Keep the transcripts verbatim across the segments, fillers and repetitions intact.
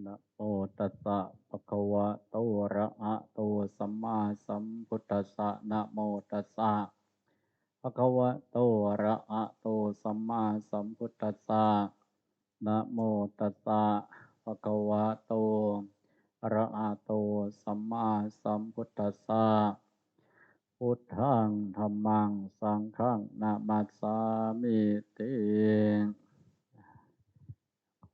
นะโมตัสสะ ภะคะวะโต อะระหะโต สัมมาสัมพุทธัสสะ นะโมตัสสะ ภะคะวะโต อะระหะโต สัมมาสัมพุทธัสสะ นะโมตัสสะ ภะคะวะโต อะระหะโต สัมมาสัมพุทธัสสะ พุทธัง ธัมมัง สังฆัง นะมัสสามิติ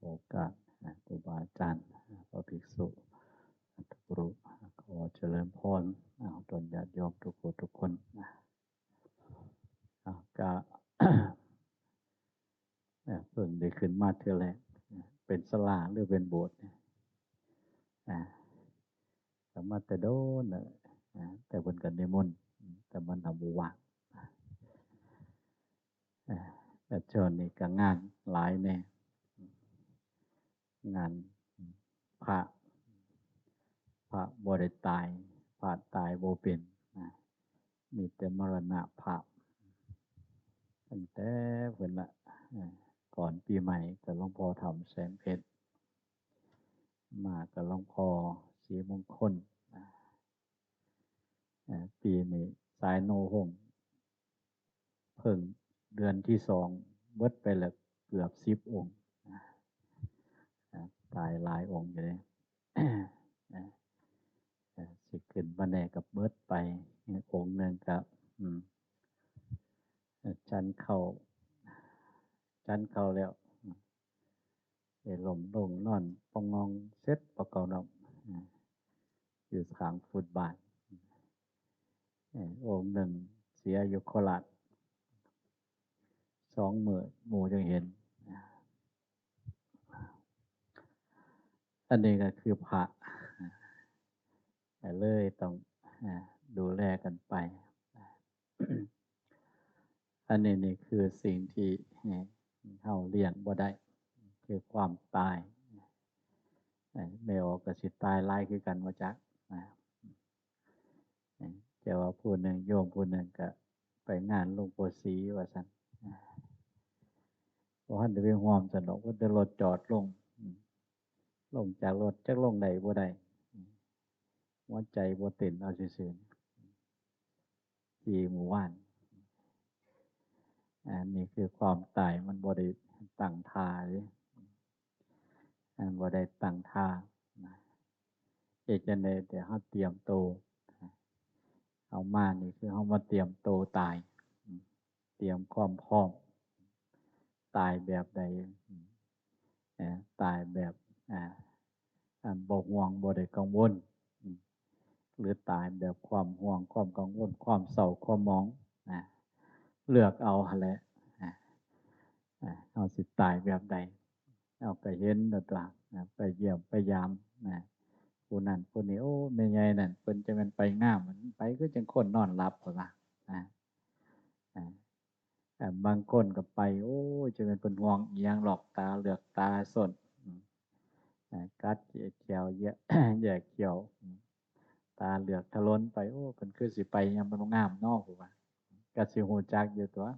โอกาสนะ ครูบาอาจารย์ พระภิกษุ ทุกรูป ขอเจริญพร เอา ตนญาติโยมทุกผู้ทุกคนนะ เอา ก็ เอ่อ เพิ่งได้ขึ้นมาเทื่อแรก เป็นศาลาหรือเป็นโบสถ์เนี่ย อ่า ก็มาแต่โดนน่ะ อ่า แต่เพิ่นก็นิมนต์ แต่มันทำบ่ว่าง อ่า แต่ช่วงนี้ก็งานหลายแน่ งานพระ พระบ่ได้ตาย พระตายบ่เป็นนะ มีแต่มรณภาพ ตั้งแต่เพิ่นละ อ่า ก่อนปีใหม่ก็หลวงพ่อทำแสงเพชร มาก็หลวงพ่อศรีมงคล อ่า อ่า ปีนี้สายโนหง เพิ่งเดือนที่สอง เบิดไปแล้วเกือบสิบองค์ อ่า อ่า ตายหลายองค์อยู่เลย อ่า อ่า สิขึ้นมาแน่กับเบิดไป องค์หนึ่งกับ อืม อ่า จันเข้า จันเข้าแล้ว อืม ได้ล้มลงนอนปองงองเสร็จประกอบนอก อ่า อยู่ข้างฟุตบาท เอ่อ องค์หนึ่งเสียอยู่โคราช สองมื้อหมู่จังเห็น อันนี้ก็คือพระ ก็เลยต้อง อ่า ดูแลกันไป อันนี้นี่คือสิ่งที่ เอ่อ เฮาเลี่ยงบ่ได้ คือความตาย เอ่อ แม่ออกก็สิตายหลายคือกันว่าจักนะ เอ่อ แต่ว่าผู้หนึ่งโยมผู้หนึ่งก็ไปงานหลวงปู่ศรีว่าซั่น บ่ทันได้ไปร่วมซั่นดอก ว่าแต่รถจอดลง อืม ลงจากรถจักลงได้บ่ได้ อืม หัวใจบ่เต้นเอาซื่อๆ ที่หมู่บ้าน อันนี้คือความตายมันบ่ได้ตั้งท่าเด้ อันบ่ได้ตั้งท่านะ เฮ็ดจั่งใดแต่เฮาเตรียมโต เอามานี่คือเฮามาเตรียมโตตาย อืม เตรียมความพร้อม ตายแบบใด อืม เอ่อ ตายแบบ อ่า อันบ่ห่วงบ่ได้กังวล อืม หรือตายแบบความห่วงความกังวล ความเศร้าความหมอง นะ เลือกเอาหั้นแหละ อ่า อ่า เฮาสิตายแบบใด เอาก็เห็นแล้วตั๊ว อ่า ไปเยี่ยมไปยาม นะ ผู้นั้นผู้นี้ โอ้ แม่ใหญ่นั่น เพิ่นจั่งแม่นไปงาม ไปคือจั่งคนนอนหลับ เพิ่นว่า นะ อ่า อ่า บางคนก็ไป โอ้ย จั่งแม่นเพิ่นห่วงอิหยังหรอก ตาเหลือกตาส้น อืม อ่า กัดแยกแข้ว แยก แยกเขี้ยว อืม ตาเหลือกถลนไป โอ้ เพิ่นคือสิไปหยังมันงามเนาะ ผู้ว่า ก็สิฮู้จักอยู่ตั๊ว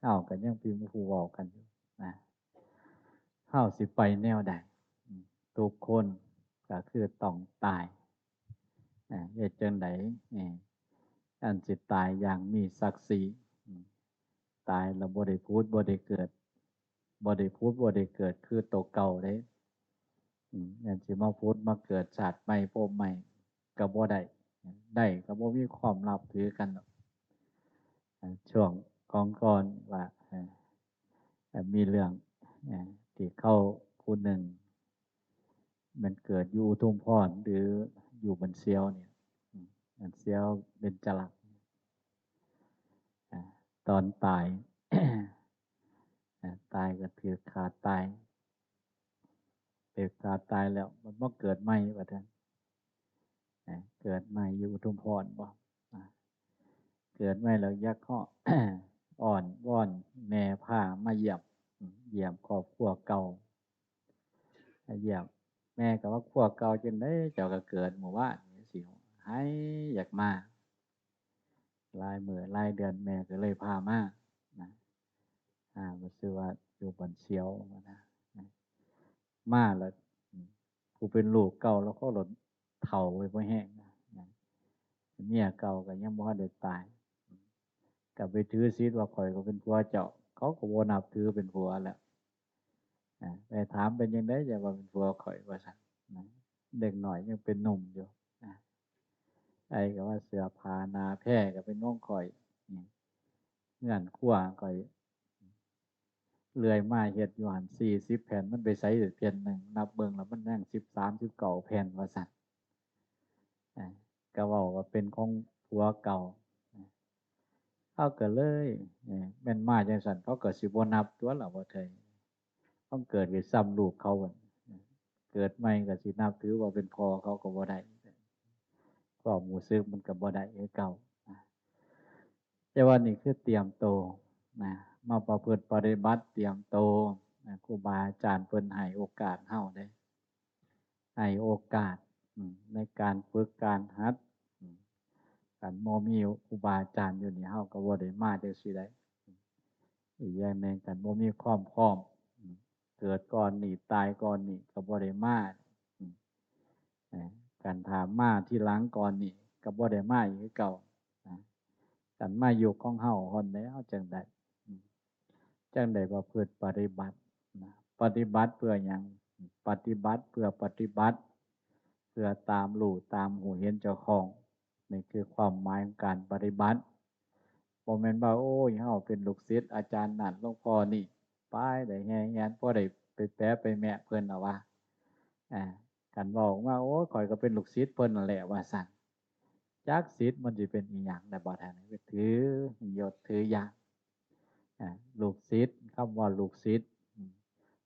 เฮาก็ยังเป็นผู้เว้ากันอยู่นะ เฮาสิไปแนวใด อืม ทุกคนก็คือต้องตาย อ่า เฮ็ดจั่งใด เอ่อ อันสิตายอย่างมีศักดิ์ศรี อืม ตายแล้วบ่ได้ผุดบ่ได้เกิด บ่ได้ผุดบ่ได้เกิดคือโตเก่าเด้ อืม อันสิมาผุดมาเกิดชาติใหม่ภพใหม่ก็บ่ได้ ได้ก็บ่มีความนับถือกันดอก อ่า ช่วงก่อนๆ ว่า เอ่อ เอ่อ มีเรื่อง เอ่อ ที่เขาผู้หนึ่ง มันเกิดอยู่อุทุมพรหรืออยู่บ้านเสียวเนี่ย อืม บ้านเสียวเบญจรัตน์ อ่า ตอนตาย อ่า ตายก็ถืกฆ่าตาย ถืกฆ่าตายแล้ว มันมาเกิดใหม่ว่าซั่น อ่า เกิดใหม่อยู่อุทุมพรบ่ อ่า เกิดใหม่แล้วอยากขอ อ้อนวอนแม่พามาเยี่ยม อืม เยี่ยมครอบครัวเก่า เยี่ยม แม่ก็ว่า ครัวเก่าจั่งใด เจ้าก็เกิดมื้อวานนี่สิ ไห้อยากมา หลายมื้อหลายเดือนแม่ก็เลยพามานะ อ่า ก็ชื่อว่าอยู่บ้านเสียวนะ มาแล้ว อืม ผู้เป็นลูกเก่าแล้วเขาหลดเฒ่าไปบ่แห้งนะ เมียเก่าก็ยังบ่ทันได้ตาย ก็ไปถือศีลว่าข้อยก็เป็นผัวเจ้า เขาก็บ่นับถือเป็นผัวแล้ว อ่า ไปถามเป็นจั่งใด อย่าว่าเป็นผัวข้อยว่าซั่นนะ เด็กน้อยยังเป็นหนุ่มอยู่นะ ไอ้ก็ว่าเสื้อผ้าหน้าแพรก็เป็นของข้อย อืม เฮือนครัวข้อย เลื่อยมาเฮ็ดอยู่หั่น สี่สิบแผ่น มันไปไสแผ่นหนึ่ง นับเบิ่งแล้วมันยัง สิบสาม สิบเก้า แผ่นว่าซั่น อ่า ก็เว้าว่าเป็นของผัวเก่า เขาก็เลย เอ่อ แม่นมาจั่งซั่น เขาก็สิบ่นับตั๊วล่ะ บ่เถิง ต้องเกิดไปซ้ำลูกเขาหั่น เกิดใหม่ก็สินับถือว่าเป็นพ่อเขาก็บ่ได้ ความรู้สึกมันก็บ่ได้คือเก่านะ แต่ว่านี่คือเตรียมโตนะ มาประพฤติปฏิบัติเตรียมโตนะ ครูบาอาจารย์เพิ่นให้โอกาสเฮาเด้ ให้โอกาส อืม ในการฝึกการหัด อืม คันบ่มีครูบาอาจารย์อยู่นี่ เฮาก็บ่ได้มาจั่งซี้ได้ อีกอย่างหนึ่ง คันบ่มีความพร้อม อืม เกิดก่อนนี่ ตายก่อนนี่ ก็บ่ได้มา อืม เอ่อ คันถ้ามาทีหลังก่อนนี่ ก็บ่ได้มาอีกคือเก่านะ คันมายุคของเฮาฮอดแล้วจั่งได้ อืม จั่งได้ประพฤติปฏิบัตินะ ปฏิบัติเพื่อหยัง ปฏิบัติเพื่อปฏิบัติ เพื่อตามรู้ตามฮู้เห็นเจ้าของ นี่คือความหมายของการปฏิบัติ บ่แม่นว่า โอ้ย เฮาเป็นลูกศิษย์อาจารย์นั่น หลวงพ่อนี่ ไปได้แห่แหน พอได้ไปแปะไปแมะเพิ่นเอาว่า อ่า คันเว้าออกมา โอ้ย ข้อยก็เป็นลูกศิษย์เพิ่นนั่นแหละ ว่าซั่น จักศิษย์มันสิเป็นอีหยังได้บ่ ท่าน ถือยศถืออย่าง อ่า ลูกศิษย์ คำว่าลูกศิษย์ อืม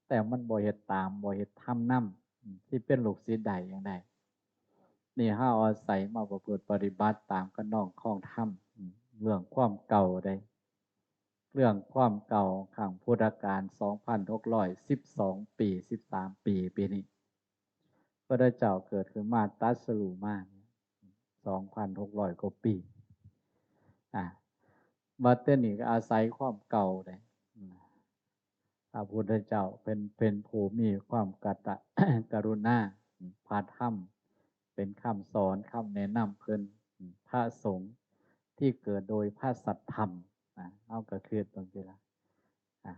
แต่มันบ่เฮ็ดตาม บ่เฮ็ดทำนำ อืม สิเป็นลูกศิษย์ได้จั่งใด นี่เฮาอาศัยมาประพฤติปฏิบัติตามคันลองครองธรรม อืม เรื่องความเก่าเด้ เรื่องความเก่าครั้งพุทธกาล สองพันหกร้อยสิบสอง ปี สิบสาม ปี ปีนี้ พระพุทธเจ้าเกิดขึ้นมาตรัสรู้มา สองพันหกร้อย กว่าปี อ่ะ บัดเดี๋ยวนี้ก็อาศัยความเก่าเด้ อืม พระพุทธเจ้าเป็น เป็นผู้มีความกตะ กรุณา อืม พระธรรม เป็นคำสอน คำแนะนำเพิ่น อืม พระสงฆ์ที่เกิดโดยพระสัทธรรม นะ เฮาก็คิดเบิ่งติล่ะ อ่ะ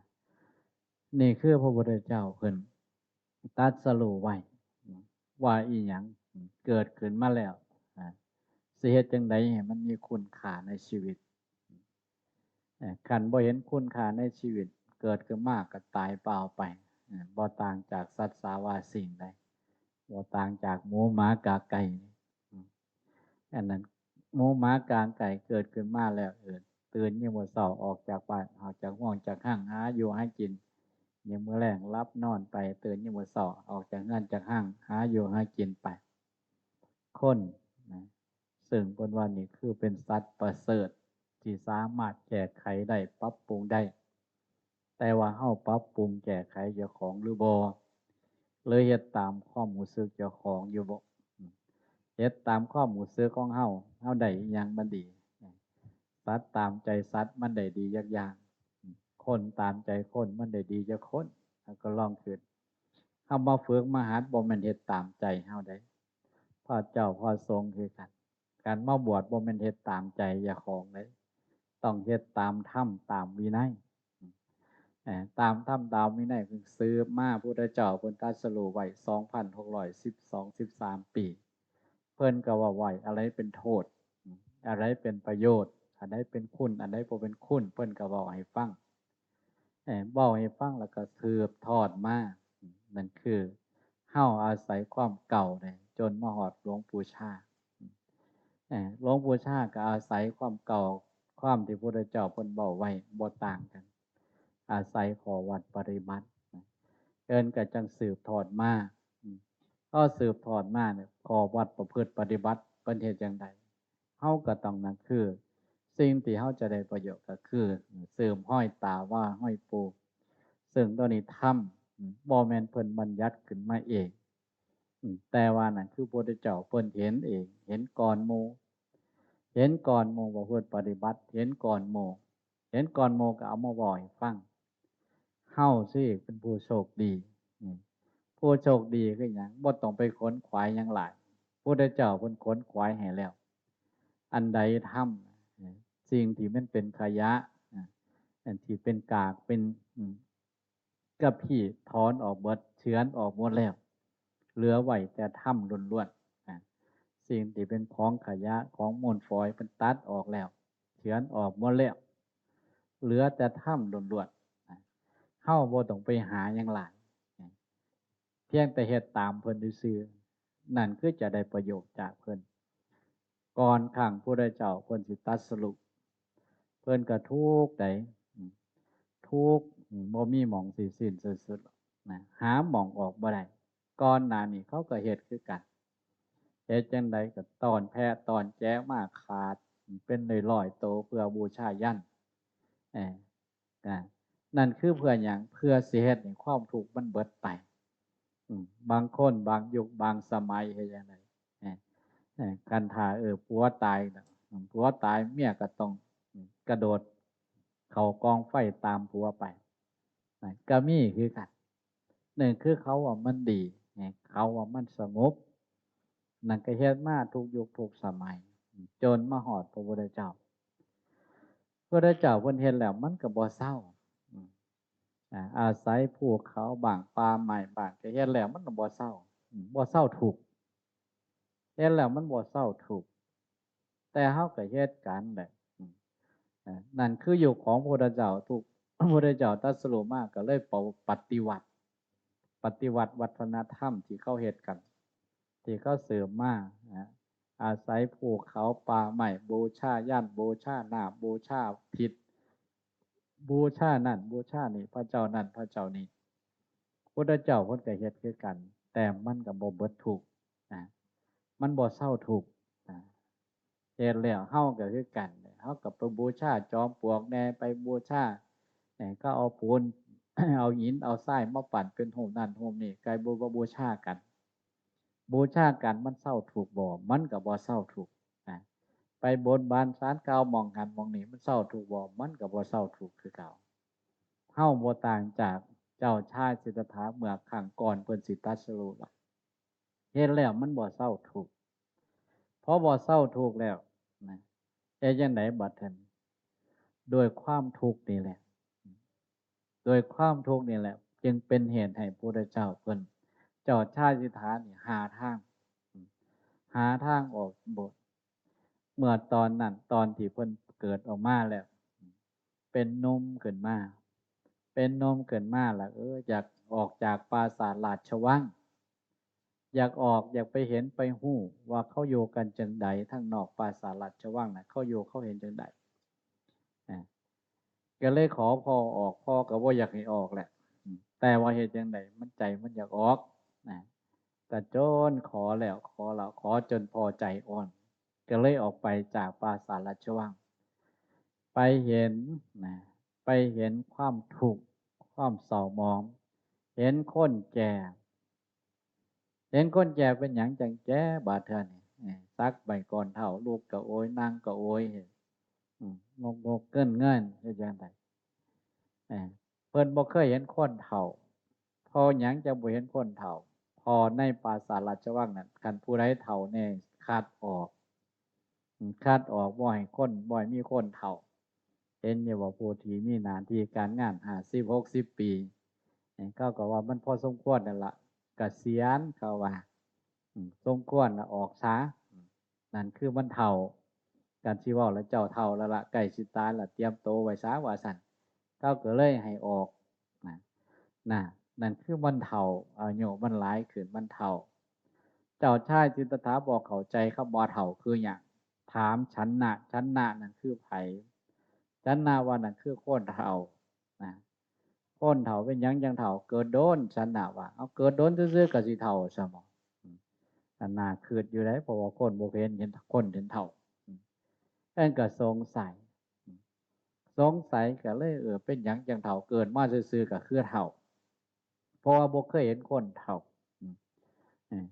นี่คือพระพุทธเจ้าเพิ่นตรัสรู้ไว้ อืม ว่าอีหยัง อืม เกิดขึ้นมาแล้ว อ่ะ สิเฮ็ดจั่งใดให้มันมีคุณค่าในชีวิต เอ่อ คันบ่เห็นคุณค่าในชีวิต เกิดขึ้นมาก็ตายเปล่าไป เอ่อ บ่ต่างจากสัตว์สาว่าสิ่งใด บ่ต่างจากหมูหมากาไก่ อืม อันนั้น หมูหมากาไก่เกิดขึ้นมาแล้ว เออ ตื่นยามมื้อเช้าออกจากบ้าน ออกจากห้องจากห้าง หาอยู่หากิน ยามมื้อแลงหลับนอนไป ตื่นยามมื้อเช้าออกจากเฮือนจากห้าง หาอยู่หากินไป คนนะ ซึ่งเพิ่นว่านี่คือเป็นสัตว์ประเสริฐที่สามารถแก้ไขได้ ปรับปรุงได้ แต่ว่าเฮาปรับปรุงแก้ไขเจ้าของหรือบ่ หรือเฮ็ดตามความรู้สึกเจ้าของอยู่บ่ เฮ็ดตามความรู้สึกของเฮา เฮาได้อิหยังมันดี สัตว์ตามใจสัตว์มันได้ดีจักอย่าง คนตามใจคนมันได้ดีจักคน เฮาก็ลองคิด เฮามาฝึกมาหัดบ่แม่นเฮ็ดตามใจเฮาเด้ พระเจ้าพระสงฆ์คือกัน การมาบวชบ่แม่นเฮ็ดตามใจเจ้าของเด้ ต้องเฮ็ดตามธรรมตามวินัย เอ่อ ตามธรรมตามวินัยคือสืบมา พุทธเจ้าเพิ่นตรัสรู้ไว้ สองพันหกร้อยสิบสอง สิบสาม ปี เพิ่นก็เว้าไว้ อะไรเป็นโทษ อะไรเป็นประโยชน์ อันใดเป็นคุณ อันใดบ่เป็นคุณ เพิ่นก็เว้าให้ฟัง เอ่อ เว้าให้ฟังแล้วก็สืบทอดมา นั่นคือเฮาอาศัยความเก่าเนี่ย จนมาฮอดหลวงปู่ชา เอ่อ หลวงปู่ชาก็อาศัยความเก่า ความที่พุทธเจ้าเพิ่นเว้าไว้บ่ต่างกัน อาศัยข้อวัดปฏิบัติ เพิ่นก็จั่งสืบทอดมา อืม พอสืบทอดมาเนี่ย ข้อวัดประพฤติปฏิบัติเพิ่นเฮ็ดจั่งใด เฮาก็ต้อง นั่นคือ สิ่งที่เฮาจะได้ประโยชน์ก็คือ สืบฮอยตาว่าฮอยปู่ ซึ่งตัวนี้ธรรม อืม บ่แม่นเพิ่นบัญญัติขึ้นมาเอง อืม แต่ว่านั่นคือพระพุทธเจ้าเพิ่นเห็นเอง เห็นก่อนหมู่ เห็นก่อนหมู่ ประพฤติปฏิบัติ เห็นก่อนหมู่ เห็นก่อนหมู่ก็เอามาเว้าให้ฟัง เฮาสิเป็นผู้โชคดี อืม ผู้โชคดีคือหยัง บ่ต้องไปขนขวายหยังหลาย พุทธเจ้าเพิ่นขนขวายให้แล้ว อันใดธรรม สิ่งที่มันเป็นขยะ อันที่เป็นกาก เป็น อืม กะพี้ถอนออกเบิด เฉือนออกหมดแล้ว เหลือไว้แต่ธรรมล้วนๆ อ่ะ สิ่งที่เป็นของขยะ ของมูลฝอย เพิ่นตัดออกแล้ว เฉือนออกหมดแล้ว เหลือแต่ธรรมล้วนๆ อ่ะ เฮาบ่ต้องไปหาหยังหลาย อ่ะ เพียงแต่เฮ็ดตามเพิ่นซื่อๆ นั่นคือจะได้ประโยชน์จากเพิ่น ก่อนครั้งพุทธเจ้าเพิ่นสิตรัสรู้ เพิ่นก็ทุกข์ใด อืม ทุกข์ อืม บ่มีหม่องสิสิ้นสุดหรอกนะ หาหม่องออกบ่ได้ ก่อนหน้านี้เขาก็เฮ็ดคือกัน เฮ็ดจั่งใดก็ต้อนแพะต้อนแกะมาขาด เป็นร้อยๆ โตเพื่อบูชายัญ เออ นะ นั่นคือเพื่อหยัง เพื่อสิเฮ็ดให้ความทุกข์มันเบิดไป อืม บางคนบางยุคบางสมัยเฮ็ดจั่งใด เออ เออ คันถ้า เออ ผัวตายน่ะ อืม ผัวตายเมียก็ต้อง อืม กระโดดเข้ากองไฟตามผัวไป นะ ก็มีคือกัน นั่นคือเขาว่ามันดี นะ เขาว่ามันสงบ นั่นก็เฮ็ดมาทุกยุคทุกสมัย จนมาฮอดพระพุทธเจ้า พระพุทธเจ้าเพิ่นเฮ็ดแล้วมันก็บ่เซา อืม อ่า อาศัยภูเขาบ้าง ป่าไม้บ้าง ก็เฮ็ดแล้วมันก็บ่เซา อืม บ่เซาทุกข์ เฮ็ดแล้วมันบ่เซาทุกข์ แต่เฮาก็เฮ็ดกันแหละ อืม อ่า นั่นคือยุคของพระพุทธเจ้า ทุก พระพุทธเจ้าตรัสรู้มาก็เลยปฏิวัติ ปฏิวัติวัฒนธรรมที่เขาเฮ็ดกัน ที่เขาสืบมานะ อาศัยภูเขาป่าไม้ บูชายัญ บูชาน้ำ บูชาทิศ บูชานั่น บูชานี่ พระเจ้านั่น พระเจ้านี่ พุทธเจ้าเพิ่นก็เฮ็ดคือกัน แต่มันก็บ่เบิดทุกข์นะ มันบ่เซาทุกข์นะ เฮ็ดแล้วเฮาก็คือกัน เฮาก็ไปบูชาจอมปลวกแหน่ ไปบูชา เอ่อ เขาเอาปูน เอาหิน เอาทรายมาปั้นเป็นรูปนั่นรูปนี่ ก็บ่ บ่บูชากัน บูชากันมันเซาทุกข์บ่ มันก็บ่เซาทุกข์นะ ไปบนบานศาลกล่าวหม่องหั้นหม่องนี่ มันเซาทุกข์บ่ มันก็บ่เซาทุกข์คือเก่า เฮาบ่ต่างจากเจ้าชายสิทธัตถะเมื่อครั้งก่อนเพิ่นสิตรัสรู้หรอก เฮ็ดแล้วมันบ่เซาทุกข์ พอบ่เซาทุกข์แล้วนะ เฮ็ดจั่งใดบัดนี้ ด้วยความทุกข์นี่แหละ ด้วยความทุกข์นี่แหละ จึงเป็นเหตุให้พระพุทธเจ้าเพิ่น เจ้าชายสิทธัตถะนี่หาทาง หาทางออกบท เมื่อตอนนั้น ตอนที่เพิ่นเกิดออกมาแล้ว เป็นหนุ่มขึ้นมา เป็นหนุ่มขึ้นมาแล้ว เออ อยากออกจากปราสาทราชวัง อยากออก อยากไปเห็นไปฮู้ว่าเขาอยู่กันจั่งใด ทางนอกปราสาทราชวังน่ะ เขาอยู่เขาเห็นจั่งใด อ่า ก็เลยขอพ่อออก พ่อก็บ่อยากให้ออกแหละ อืม แต่ว่าเฮ็ดจั่งใด มันใจมันอยากออกนะ ก็จนขอแล้วขอแล้ว ขอจนพ่อใจอ่อน ก็เลยออกไปจากปราสาทราชวัง ไปเห็นนะ ไปเห็นความทุกข์ ความเศร้าหมอง เห็นคนแก่ เห็นคนแก่เป็นหยังจั่งแก่ บาดเทื่อนี่ เอ้ย สักใบก้อนเฒ่า ลุกก็โอย นั่งก็โอย อืม งกงกเงินเงิน เฮ็ดจั่งใด เอ้ย เพิ่นบ่เคยเห็นคนเฒ่า เพราะหยังจั่งบ่เห็นคนเฒ่า เพราะในปราสาทราชวังนั่น คันผู้ใดเฒ่าแน่ คัดออก อืม คัดออก บ่ให้คน บ่ให้มีคนเฒ่า เห็นอยู่ว่าผู้ที่มีหน้าที่การงานห้าสิบ หกสิบ ปี เอ้ย เขาก็ว่ามันพอสมควรนั่นละ เกษียณเขาว่า อืม สมควรละออกซะ อืม นั่นคือมันเฒ่า กันสิเว้าแล้ว เจ้าเฒ่าแล้วละ ใกล้สิตายละ เตรียมโตไว้ซะ ว่าซั่น เขาก็เลยให้ออกนะ นะ นั่นคือมันเฒ่า อายุมันหลายขึ้น มันเฒ่า เจ้าชายสิทธัตถะบ่เข้าใจคำว่าเฒ่าคือหยัง ถามชนะ ชนะนั่นคือไผ ชนะว่านั่นคือคนเฒ่านะ คนเฒ่าเป็นหยังจั่งเฒ่า เกิดโดน ชนะว่า เอา เกิดโดนซื่อๆ ก็สิเฒ่าซะบ่ อืม อันน่าคิดอยู่เด้ เพราะว่าคนบ่เห็น เห็นคนเห็นเฒ่า อืม เพิ่นก็สงสัย อืม สงสัยก็เลย เออ เป็นหยังจั่งเฒ่า เกิดมาซื่อๆ ก็คือเฒ่า เพราะว่าบ่เคยเห็นคนเฒ่า อืม เออ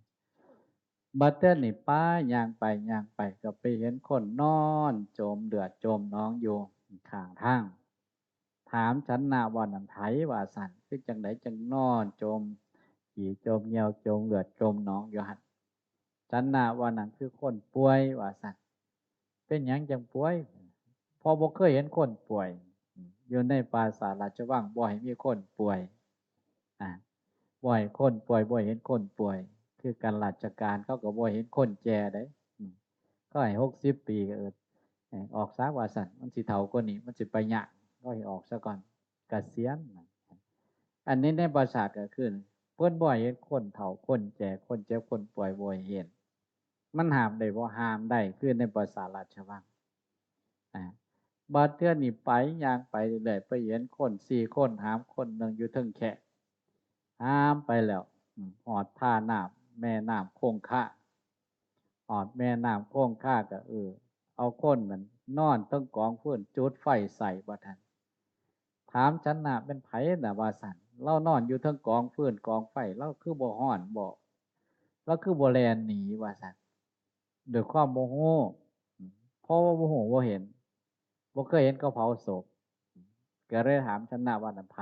บัดเทื่อนี้ไปย่างไปย่างไป ก็ไปเห็นคนนอนจมเลือดจมหนองอยู่ข้างทาง ถามชนะว่านั่นไผ ว่าซั่น คือจั่งใดจั่งนอนจม ขี้จมเยี่ยวจมเลือดจมหนองอยู่หั่น ฉัณณะว่านั่นคือคนป่วยว่าซั่น เป็นหยังจั่งป่วย เพราะบ่เคยเห็นคนป่วย อยู่ในปราสาทราชวังบ่ให้มีคนป่วย อ่า บ่ให้คนป่วย บ่ให้เห็นคนป่วย คือการราชการเขาก็บ่ให้เห็นคนแก่เด้ อืม เขาให้หกสิบปีก็ เออ เออ ออกซะว่าซั่น มันสิเฒ่ากว่านี้ มันสิไปยาก ก็ให้ออกซะก่อน เกษียณ อันนี้ในปราสาทก็คือ เพิ่นบ่ให้เห็นคนเฒ่า คนแก่ คนเจ็บ คนป่วย บ่ให้เห็น มันห้ามได้บ่ ห้ามได้ คือในปราสาทราชวัง อ่า บัดเทื่อนี้ไป ย่างไปเรื่อยๆ ไปเห็นคนสี่คน หามคนหนึ่งอยู่เทิงแคร่ หามไปแล้ว อืม ฮอดท่าน้ำ แม่น้ำคงคา ฮอดแม่น้ำคงคาก็ เออ เอาคนนั้นนอนเทิงกองฟืน จุดไฟใส่บัดนั้น ถามฉัณณะแม่นไผน่ะว่าซั่น ลาวนอนอยู่เทิงกองฟืนกองไฟ ลาวคือบ่ฮ้อนบ่ ลาวคือบ่แล่นหนีว่าซั่น ด้วยความบ่ฮู้ เพราะว่าบ่ฮู้บ่เห็น บ่เคยเห็นเขาเผาศพ ก็เลยถามฉัณณะว่า นั่นไผ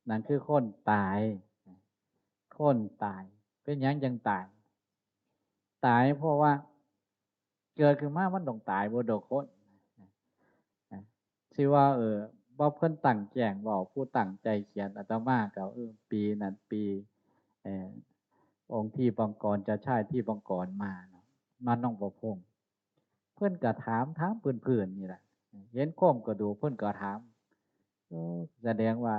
นั่นคือคนตาย คนตาย เป็นหยังจั่งตาย ตายเพราะว่าเกิดขึ้นมามันต้องตายบ่ดอกคน สิว่า เออ บ่เพิ่นตั้งแจ้งเว้า ผู้ตั้งใจเขียน อาตมาก็ เออ ปีนั้นปี เอ่อ องค์ทิพย์บังกร เจ้าชายทิพย์บังกรมาเนาะ มาหนองประพง เพิ่นก็ถาม ถามพื้นๆนี่แหละ เห็นโครงกระดูกเพิ่นก็ถาม โอ้ แสดงว่า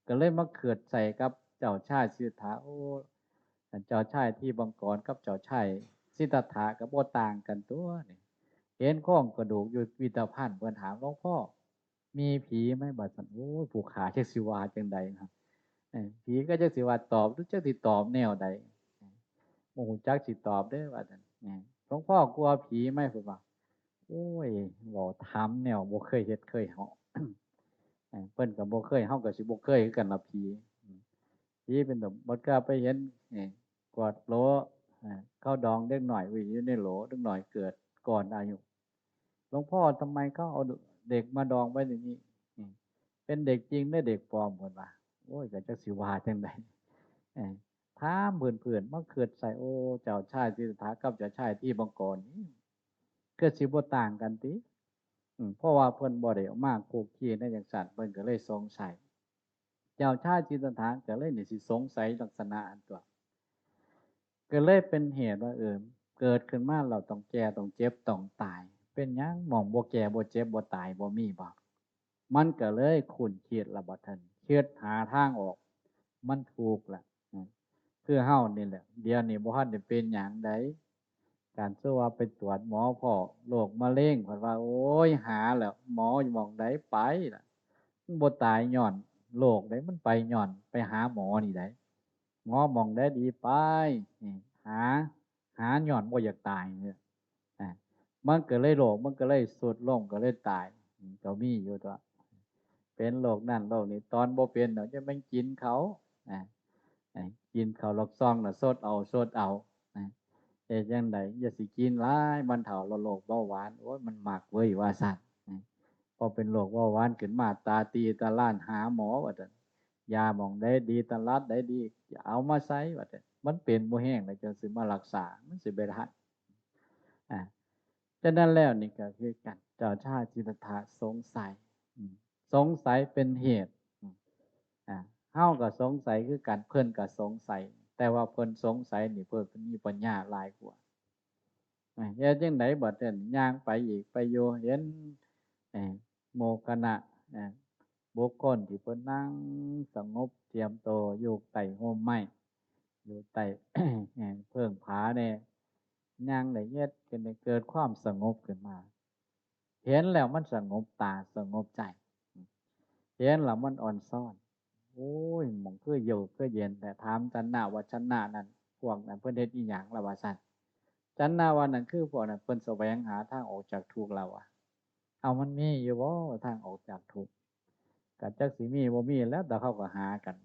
ก็เลยมาคิดใส่กับเจ้าชายสิทธัตถะ โอ้ อันเจ้าชายทิพย์บังกรกับเจ้าชายสิทธัตถะก็บ่ต่างกันตั๊วนี่ เห็นโครงกระดูกอยู่พิพิธภัณฑ์ เพิ่นถาม หลวงพ่อ มีผีไหม บัดซั่น โอ้ย ผู้ข้าจักสิว่าจั่งใดนะ เอ้ย ผีก็จักสิว่าตอบ หรือจักสิตอบแนวใด บ่ฮู้จักสิตอบเด้อ ว่าซั่น เอ้ย หลวงพ่อกลัวผีไหม เพิ่นว่า โอ้ย เว้าถามแนวบ่เคยเฮ็ดเคยเฮาะ เอ้ย เพิ่นก็บ่เคย เฮาก็สิบ่เคยคือกันล่ะ ผี ผีเป็นแบบ บัดก็ไปเห็น เอ้ย กวาดโหล เอ้ย เขาดองเด็กน้อยไว้อยู่ในโหล เด็กน้อยเกิดก่อนอายุ หลวงพ่อ ทำไมเขาเอาเด็กมาดองไว้อย่างนี้ อืม เป็นเด็กจริงหรือเด็กปลอม เพิ่นว่า โอ้ย ก็จักสิว่าจั่งใด เอ้ย ถามเพื่อนๆ มาคิดใส่ โอ้ เจ้าชายสิทธัตถะกับเจ้าชายทิพย์บังกรนี่ คือสิบ่ต่างกันติ อืม เพราะว่าเพิ่นบ่ได้มาคุกคีในจั่งซั้น เพิ่นก็เลยสงสัย เจ้าชายสิทธัตถะก็เลยนี่สิสงสัยลักษณะอันตั๊ว ก็เลยเป็นเหตุว่า เออ เกิดขึ้นมาแล้วต้องแก่ต้องเจ็บต้องตาย เป็นหยังหม่องบ่แก่บ่เจ็บบ่ตายบ่มีบ่ มันก็เลยคุ้นคิดละบัดนั้น คิดหาทางออก มันถูกละ อืม คือเฮานี่แหละ เดี๋ยวนี้บ่ทันได้เป็นหยังใด การสู้ว่าไปตรวจหมอพ้อโรคมะเร็ง เพิ่นว่า โอ้ย หาแล้ว หมออยู่หม่องใดไปล่ะ มันบ่ตายย้อนโรคใด มันไปย้อนไปหาหมอนี่ใด หมอหม่องใดดีไป นี่ หา หาย้อนบ่อยากตายเนี่ย อ่ะ มันก็เลยโรค มันก็เลยทรุดลง ก็เลยตาย อืม ก็มีอยู่ตั๊ว เป็นโรคนั่นโรคนี้ ตอนบ่เป็นเนาะ จะแม่นกินเขา อ่ะ อ่ะ กินเขาลอกซองน่ะ ซดเอา ซดเอา นะ เฮ็ดจั่งใด อย่าสิกินหลาย มันเฒ่าแล้วโรคเบาหวาน โอ้ย มันมักเว้ย ว่าซั่น นะ พอเป็นโรคเบาหวานขึ้นมา ตาตีตาล้าน หาหมอ ว่าซั่น ยาหม่องใดดี ตลาดใดดี เอามาใส่ ว่าซั่น มันเป็นบ่แฮงแล้วจั่งสิมารักษา มันสิไปทัน อ่ะ ฉะนั้นแล้วนี่ก็คือกัน เจ้าชายสิทธัตถะสงสัย อืม สงสัยเป็นเหตุ อืม อ่ะ เฮาก็สงสัยคือกัน เพิ่นก็สงสัย แต่ว่าเพิ่นสงสัยนี่เพิ่นมีปัญญาหลายกว่า อ่ะ เฮ็ดจั่งใดบัดนั้น ย่างไปอีก ไปอยู่ เห็น เอ่อ หมู่คณะ เอ่อ บุคคลที่เพิ่นนั่งสงบเจียมโตอยู่ใต้ร่มไม้ อยู่ใต้ เอ่อ เพิงผาแน่ ย่างได้เฮ็ด ก็ได้เกิดความสงบขึ้นมา เห็นแล้วมันสงบตาสงบใจ เห็นแล้วมันอ่อนซ้อน โอ้ย หม่องคือเยือกคือเย็นแท้ ถามฉัณณะว่า ฉัณณะนั่น พวกนั้นเพิ่นเฮ็ดอิหยังล่ะ ว่าซั่น ฉัณณะว่า นั่นคือพวกนั้นเพิ่นแสวงหาทางออกจากทุกข์แล้วว่ะ เอามันมีอยู่บ่ทางออกจากทุกข์ ก็จักสิมีบ่มีแล้ว แต่เขาก็หากัน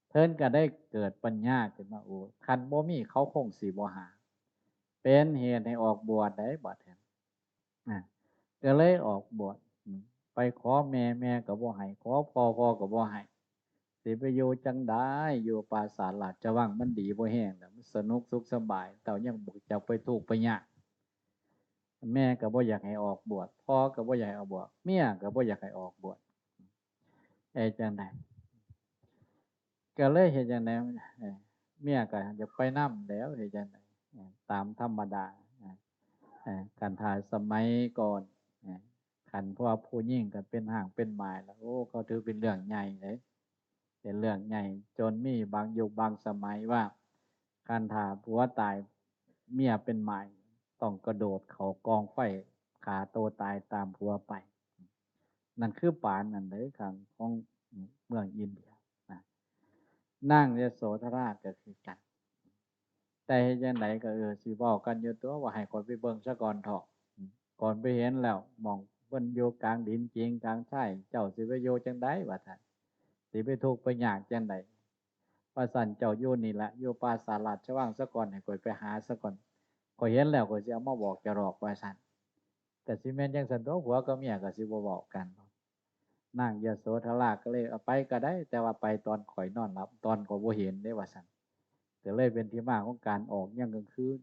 เพิ่นก็ได้เกิดปัญญาขึ้นมา โอ้ คันบ่มีเขาคงสิบ่หา เป็นเหตุให้ออกบวชได้บัดนี้ อ่ะ ก็เลยออกบวช อืม ไปขอแม่ แม่ก็บ่ให้ ขอพ่อ พ่อก็บ่ให้ สิไปอยู่จั่งใด อยู่ปราสาทราชวังมันดีบ่แฮงแล้ว มันสนุกสุขสบาย เจ้ายังบ่อยากไปทุกข์ไปยาก แม่ก็บ่อยากให้ออกบวช พ่อก็บ่อยากให้ออกบวช เมียก็บ่อยากให้ออกบวช เฮ็ดจั่งใด ก็เลยเฮ็ดจั่งใด เอ้อ เมียก็อยากไปนำแหล้ว เฮ็ดจั่งใด เอ้อ ตามธรรมดา เอ้อ เอ้อ คันถ้าสมัยก่อน เอ้อ คันพวกผู้หญิงก็เป็นฮ้างเป็นหมายแล้ว โอ้ เขาถือเป็นเรื่องใหญ่เด้ เป็นเรื่องใหญ่ จนมีบางยุคบางสมัยว่า คันถ้าผัวตาย เมียเป็นหมาย ต้องกระโดดเข้ากองไฟ ฆ่าตัวตายตามผัวไป นั่นคือปานนั้นเด้ ของ ของเมืองอินเดียนะ นางยโสธราก็คือกัน แต่เฮ็ดจั่งใดก็ เออ สิเว้ากันอยู่ตั๊ว ว่าให้ข้อยไปเบิ่งซะก่อนเถาะ ก่อนไปเห็นแล้ว หม่องเพิ่นอยู่กลางดินจริงกลางทราย เจ้าสิไปอยู่จั่งใด ว่าซั่น สิไปทุกข์ไปยากจั่งใด ว่าซั่น เจ้าอยู่นี่ละ อยู่ปราสาทราชวังซะก่อน ให้ข้อยไปหาซะก่อน ข้อยเห็นแล้วข้อยสิเอามาบอกเจ้าดอก ว่าซั่น ก็สิแม่นจั่งซั้นตั๊ว ผัวกับเมียก็สิบ่เว้ากัน นางยโสธราก็เลย เอาไปก็ได้ แต่ว่าไปตอนข้อยนอนหลับ ตอนข้อยบ่เห็นเด้ ว่าซั่น ก็เลยเป็นที่มาของการออกยามกลางคืน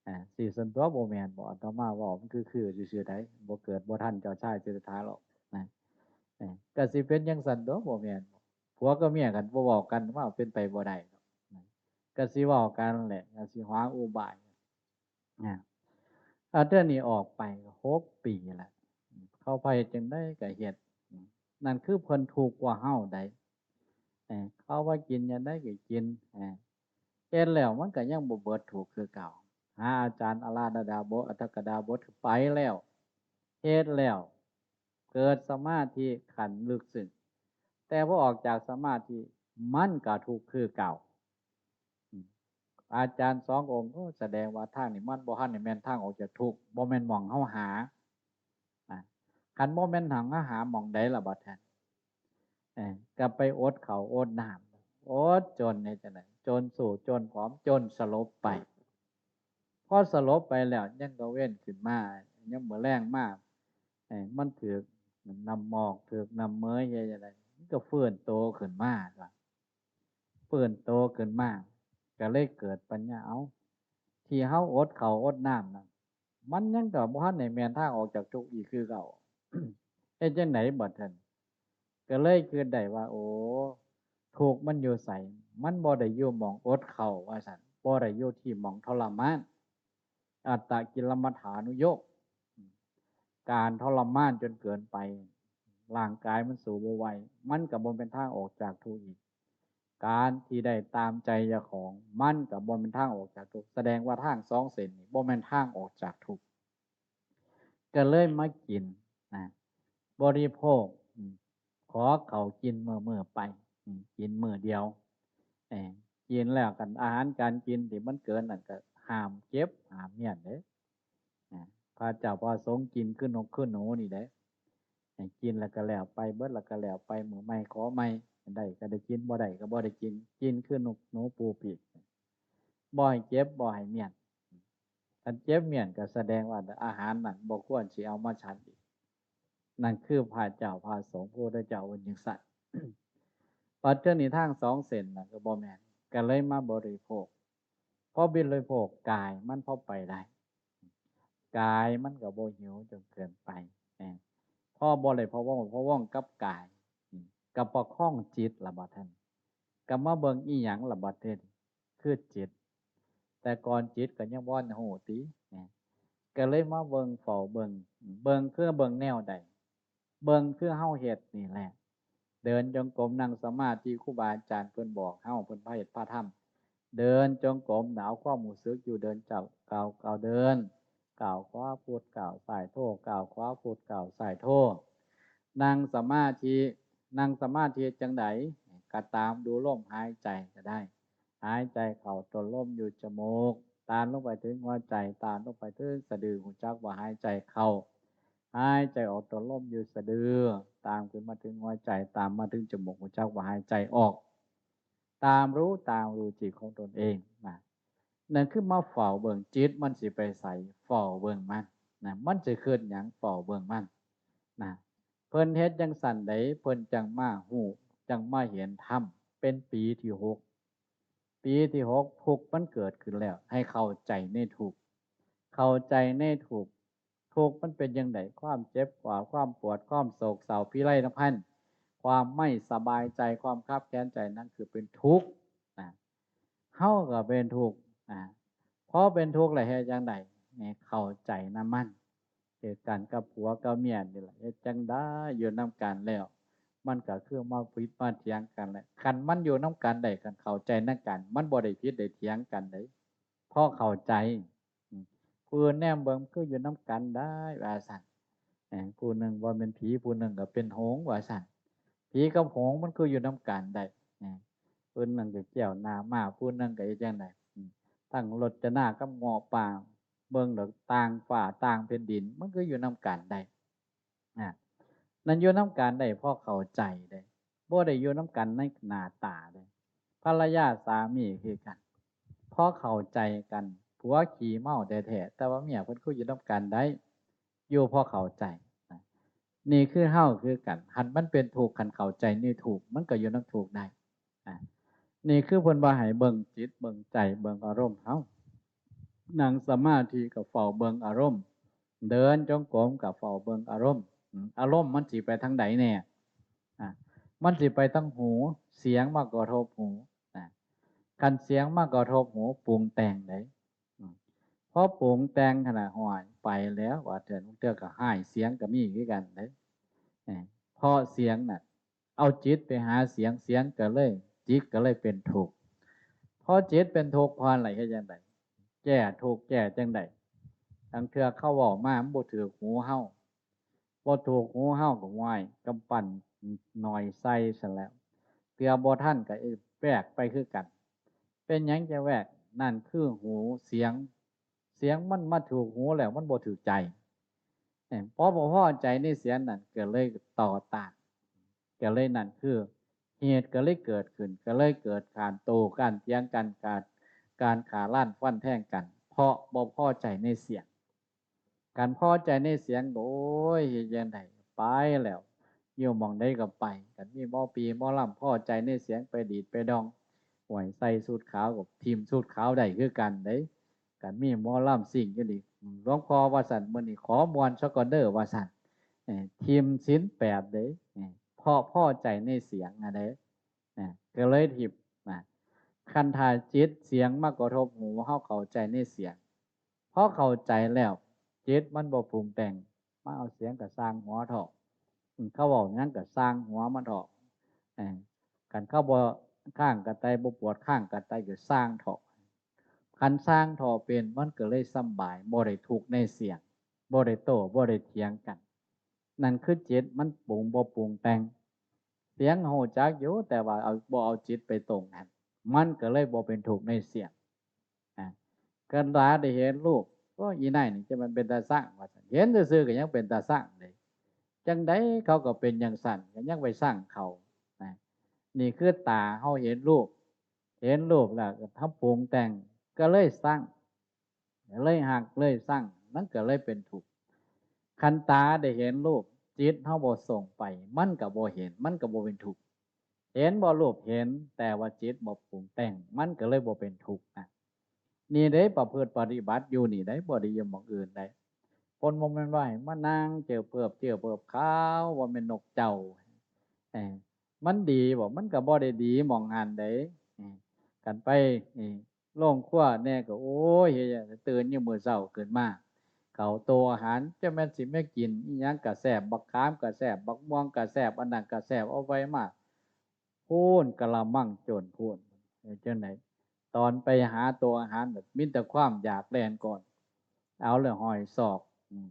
อ่า สิซั้นตั๊ว บ่แม่นบ่ อาตมาเว้ามันคือๆ ซื่อๆ ใด บ่เกิดบ่ทันเจ้าชายสิทธัตถะหรอกนะ เอ้อ ก็สิเป็นจั่งซั้นตั๊ว บ่แม่นบ่ ผัวกับเมียกันบ่เว้ากัน ว่าเป็นไปบ่ได้ดอกนะ ก็สิเว้ากันแหละ ก็สิหาอุบาย นะ อาเทื่อนี้ออกไปหกปีละ เขาพาเฮ็ดจั่งใดก็เฮ็ด นั่นคือเพิ่นทุกข์กว่าเฮาใด เอ้อ เขาว่ากินจั่งใดก็กิน เอ้อ เฮ็ดแล้วมันก็ยังบ่เบิดทุกข์คือเก่า หาอาจารย์อาราธดาบท อัฏฐกดาบทไปแล้ว เฮ็ดแล้ว เกิดสมาธิขั้นลึกซึ้ง แต่พอออกจากสมาธิมันก็ทุกข์คือเก่า อืม อาจารย์สององค์ โอ้ แสดงว่าทางนี้มันบ่ทันได้แม่นทางออกจากทุกข์ บ่แม่นหม่องเฮาหา อ่ะ คันบ่แม่นหม่องเฮาหา หม่องใดล่ะบัดนั้น เอ้อ ก็ไปอดข้าวอดน้ำ อดจนเฮ็ดจั่งใด จนสู้ จนผอม จนสลบไป พอสลบไปแล้วยังกังเวรขึ้นมา ยังมื้อแลงมา เอ้อ มันถืกน้ำหมอก ถืกน้ำเหมย เฮ็ดจั่งใด มันก็ฟื้นโตขึ้นมา ว่า ฟื้นโตขึ้นมา ก็เลยเกิดปัญญา เอ้า ที่เฮาอดข้าวอดน้ำนั่น มันยังก็บ่ทันได้แม่นทางออกจากทุกข์อีกคือเก่า เฮ็ดจั่งใดบัดนั้น ก็เลยคิดได้ว่า โอ้ ทุกข์มันอยู่ไส มันบ่ได้อยู่หม่องอดข้าว ว่าซั่น บ่ได้อยู่ที่หม่องทรมาน อัตตกิลมัฏฐานุโยค การทรมานจนเกินไป ร่างกายมันสู้บ่ไหว มันก็บ่เป็นทางออกจากทุกข์อีก การที่ได้ตามใจเจ้าของ มันก็บ่เป็นทางออกจากทุกข์ แสดงว่าทางสองเส้นนี้บ่แม่นทางออกจากทุกข์ ก็เลยมากินนะ บริโภค อืม ขอข้าวกินมื้อๆ ไป อืม กินมื้อเดียว เอ้อ กินแล้วกัน อาหารการกินที่มันเกินนั่นก็ห้ามเก็บ ห้ามเมี้ยนเด้ อ่า พระเจ้าพระสงฆ์กินคือนกคือหนูนี่เด้ ให้กินแล้วก็แล้วไป เบิดแล้วก็แล้วไป มื้อใหม่ขอใหม่ ได้ก็ได้กิน บ่ได้ก็บ่ได้กิน กินคือนกหนูปูปีก บ่ให้เก็บ บ่ให้เมี้ยน คันเก็บเมี้ยนก็แสดงว่าอาหารนั่นบ่ควรสิเอามาฉันอีก นั่นคือพระเจ้าพระสงฆ์ พระพุทธเจ้าเพิ่นจั่งซั้น บัดเทื่อนี้ทางสองเส้นน่ะก็บ่แม่น ก็เลยมาบริโภค พอบริโภคกายมันพอไปได้ กายมันก็บ่หิวจนเกินไป เอ้อ พอบ่ได้พะวง พะวงกับกาย อืม ก็ประคองจิตล่ะบัดนั้น ก็มาเบิ่งอีหยังล่ะบัดนี้ คือจิต แต่ก่อนจิตก็ยังบ่ทันฮู้ติ เอ้อ ก็เลยมาเบิ่ง เฝ้าเบิ่ง เบิ่งคือเบิ่งแนวใด เบิ่งคือเฮาเฮ็ดนี่แหละ เดินจงกรม นั่งสมาธิ ครูบาอาจารย์เพิ่นบอกเฮา เพิ่นพาเฮ็ดพาทำ เดินจงกรม เอาความรู้สึกอยู่ เดินเจ้า ก้าว ก้าวเดิน ก้าวขวาพุทธ ก้าวซ้ายโธ ก้าวขวาพุทธ ก้าวซ้ายโธ นั่งสมาธิ นั่งสมาธิจั่งใด ก็ตามดูลมหายใจก็ได้ หายใจเข้าต้นลมอยู่จมูก ตามลงไปถึงหัวใจ ตามลงไปถึงสะดือ ฮู้จักว่าหายใจเข้า หายใจออกต้นลมอยู่สะดือ ตามขึ้นมาถึงหัวใจ ตามมาถึงจมูก ฮู้จักว่าหายใจออก ตามรู้ ตามรู้จิตของตนเองนะ นั่นคือมาเฝ้าเบิ่งจิตมันสิไปไส เฝ้าเบิ่งมันนะ มันสิคิดหยัง เฝ้าเบิ่งมันนะ เพิ่นเฮ็ดจั่งซั้นใด เพิ่นจั่งมาฮู้ จั่งมาเห็นธรรม เป็นปีที่หก ปีที่หก ทุกข์มันเกิดขึ้นแล้ว ให้เข้าใจในทุกข์ เข้าใจในทุกข์ ทุกข์มันเป็นจั่งใด ความเจ็บปวด ความปวด ความโศกเศร้าพิไรลำพันธ์ ความไม่สบายใจ ความคับแค้นใจ นั่นคือเป็นทุกข์นะ เฮาก็เป็นทุกข์นะ พอเป็นทุกข์แล้วเฮ็ดจั่งใด ให้เข้าใจนำมัน คือกันกับผัวกับเมียนี่แหละ เฮ็ดจั่งใด อยู่นำกันแล้ว มันก็คือมาผิดมาเถียงกันแหละ คันมันอยู่นำกันได้ คันเข้าใจนำกัน มันบ่ได้ผิดได้เถียงกันเด้ พอเข้าใจ อืม ผู้อื่นแนมเบิ่งคืออยู่นำกันได้ ว่าซั่น เอ้อ ผู้หนึ่งว่าเป็นผี ผู้หนึ่งก็เป็นหงส์ ว่าซั่น ผีกับหงส์มันคืออยู่นำกันได้ เอ้อ ผู้หนึ่งก็แก้วน้ำมา ผู้หนึ่งก็เฮ็ดจั่งใด อืม ทั้งรจนากับเงาะป่า เบิ่งดอกต่างฟ้าต่างแผ่นดิน มันคืออยู่นำกันได้ อ่ะ นั่นอยู่นำกันได้ พอเข้าใจได้ บ่ได้อยู่นำกันในหน้าตาเด้ ภรรยาสามีคือกัน พอเข้าใจกัน ผัวขี้เมาแท้ๆ แต่ว่าเมียเพิ่นคืออยู่นำกันได้ อยู่พอเข้าใจนะ นี่คือเฮาคือกัน คันมันเป็นทุกข์ คันเข้าใจในทุกข์ มันก็อยู่นำทุกข์ได้ อ่ะ นี่คือเพิ่นว่าให้เบิ่งจิต เบิ่งใจ เบิ่งอารมณ์เฮา นั่งสมาธิก็เฝ้าเบิ่งอารมณ์ เดินจงกรมก็เฝ้าเบิ่งอารมณ์ อืม อารมณ์มันสิไปทางใดแน่ อ่ะ มันสิไปทางหู เสียงมากระทบหู อ่ะ คันเสียงมากระทบหู ปรุงแต่งได้ อืม พอปรุงแต่งขนาด ห้วย ไปแล้ว ว่าเทื่อ เทื่อก็ฮ้ายเสียงก็มีคือกันเด้ เอ้อ เพราะเสียงน่ะ เอาจิตไปหาเสียง เสียงก็เลย จิตก็เลยเป็นทุกข์ พอจิตเป็นทุกข์ พออะไรเฮ็ดจั่งใด แก้ทุกข์แก้จั่งใด ลางเทื่อเขาเว้ามามันบ่ถูกหูเฮา บ่ถูกหูเฮาก็ ห้วย กำปั้นหน่อยใส่ซั่นแหล้ว เทื่อบ่ทันก็แวกไปคือกัน เป็นหยังจะแวก นั่นคือหู เสียง เสียงมันมาถูกหูแล้วมันบ่ถูกใจ เอ้อ พอบ่พอใจในเสียงนั่นก็เลยต่อต้าน ก็เลยนั่นคือ เหตุก็เลยเกิดขึ้น ก็เลยเกิดการโต้การเถียงกัน การ การฆ่าล้านฟันแทงกัน เพราะบ่พอใจในเสียง การพอใจในเสียง โอ้ย เฮ็ดจั่งใด ไปแล้ว อยู่หม่องใดก็ไป คันมีหมอปีหมอลำพอใจในเสียง ไปดีดไปดอง ห้วย ใส่ชุดขาวก็ถิ่มชุดขาวได้คือกันเด้ คันมีหมอลำซิ่งอยู่นี่ หลวงพ่อว่าซั่น มื้อนี้ขอม่วนซะก่อนเด้อ ว่าซั่น เอ้อ ถิ่มศีลแปดเด้ เอ้อ เพราะพอใจในเสียงอะเด้ เอ้อ ก็เลยถิ่มนะ คันถ้าจิตเสียงมากระทบหู เฮาเข้าใจในเสียง พอเข้าใจแล้ว จิตมันบ่ปรุงแต่ง มาเอาเสียงก็ซ่างหัวเถาะ อืม เขาเว้าหยังก็ซ่างหัวมันเถาะ เอ้อ คันเขาบ่คางกะไต บ่ปวดคางกะไตก็ซ่างเถาะ คันซ่างเถาะเป็น มันก็เลยสำบาย บ่ได้ทุกข์ในเสียง บ่ได้โต้ บ่ได้เถียงกัน นั่นคือจิตมันปรุงบ่ปรุงแต่ง เสียงฮู้จักอยู่ แต่ว่าเอา บ่เอาจิตไปตรงนั้น มันก็เลยบ่เป็นทุกข์ในเสียง อ่ะ คันตาได้เห็นรูป โอ้ อีนายนี่จะมันเป็นตาซัง ว่าซั่น เห็นซื่อๆก็ยังเป็นตาซังเลย จั่งใดเขาก็เป็นจั่งซั่น ก็ยังไปซังเขา นะ นี่คือตาเฮาเห็นรูป เห็นรูปแล้วก็ทำปรุงแต่ง ก็เลยซัง เลยฮัก เลยซัง มันก็เลยเป็นทุกข์ คันตาได้เห็นรูป จิตเฮาบ่ส่งไป มันก็บ่เห็น มันก็บ่เป็นทุกข์ เห็นบ่รูป เห็น แต่ว่าจิตบ่ปรุงแต่ง มันก็เลยบ่เป็นทุกข์นะ นี่เด้ ประพฤติปฏิบัติอยู่นี่เด้ บ่ได้อยู่หม่องอื่นเด้ เพิ่นบ่แม่นว่าให้มานั่งเจิบเพิบเจิบเพิบขาว ว่าแม่นนกเจ้า เอ้อ มันดีบ่ มันก็บ่ได้ดีหม่องหั้นเด้ เอ้อ คันไป เอ้อ โรงครัวแน่ก็ โอ้ย เฮ็ดหยัง ตื่นยามมื้อเช้าขึ้นมา เข้าโต๊ะอาหาร จักแม่นสิมากินอิหยังก็แซ่บ บักขามก็แซ่บ บักม่วงก็แซ่บ อันนั้นก็แซ่บ เอาไว้มา พู้นกะละมังโจนพู้น เฮ็ดจั่งใด ตอนไปหาโต๊ะอาหารน่ะ มีแต่ความอยากแล่นก่อน เอาแล้วห้อยซอก อืม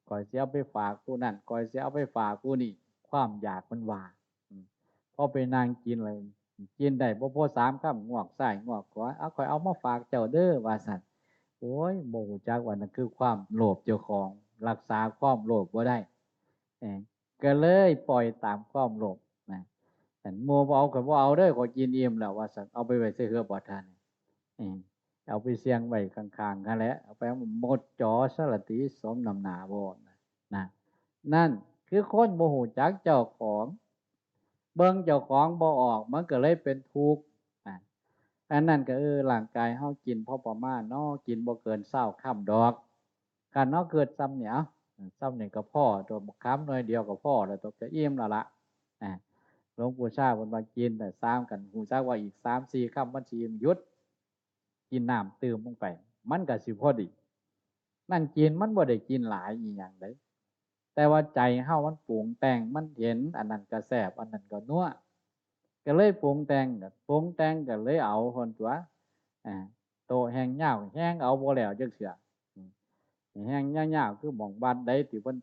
ข้อยสิเอาไปฝากผู้นั้น ข้อยสิเอาไปฝากผู้นี้ ความอยากมันว่า อืม พอไปนั่งกินเลย กินได้บ่พอสามคำ งวกซ้ายงวกขวา เอา ข้อยเอามาฝากเจ้าเด้อ ว่าซั่น โอ้ย บ่ฮู้จักว่านั่นคือความโลภเจ้าของ รักษาความโลภบ่ได้ เอ้อ ก็เลยปล่อยตามความโลภนะ อันหมู่บ่เอา ข้อยบ่เอาเด้อ ข้อยกินอิ่มแล้ว ว่าซั่น เอาไปไว้ใส่เฮือบ่ทัน เอ้อ เอาไปเสี่ยงไว้ข้างๆ หั้นแหละ เอาไปหมดจอสารติ สมน้ำหน้าบ่นะ นะ นั่นคือคนบ่ฮู้จักเจ้าของ เบิ่งเจ้าของบ่ออก มันก็เลยเป็นทุกข์ อ่ะ อันนั้นก็ เออ ร่างกายเฮากินพอประมาณเนาะ กินบ่เกินซาวคำดอก คันเฮาเกิดซ้ำเนี่ย เอ้า ซ้ำเนี่ยก็พอ ตัวบักขามหน่วยเดียวก็พอแล้ว ตัวก็อิ่มแล้วละ อ่ะ หลวงปู่ชาเพิ่นว่ากินแต่สาม คันฮู้จักว่าอีกสามสี่คำมันสิอิ่ม หยุด กินน้ำตื่มลงไป มันก็สิพอดี นั่นกิน มันบ่ได้กินหลายอีหยังเด้ แต่ว่าใจเฮามันปรุงแต่ง มันเห็นอันนั้นก็แซ่บ อันนั้นก็นัว ก็เลยปรุงแต่ง ปรุงแต่งก็เลยเอาหั่นตั๊ว อ่า โต๊ะแฮงยาว แฮงเอาบ่แล้วจักเทื่อ อืม แฮงยาวๆ คือหม่องวัดใดที่เพิ่น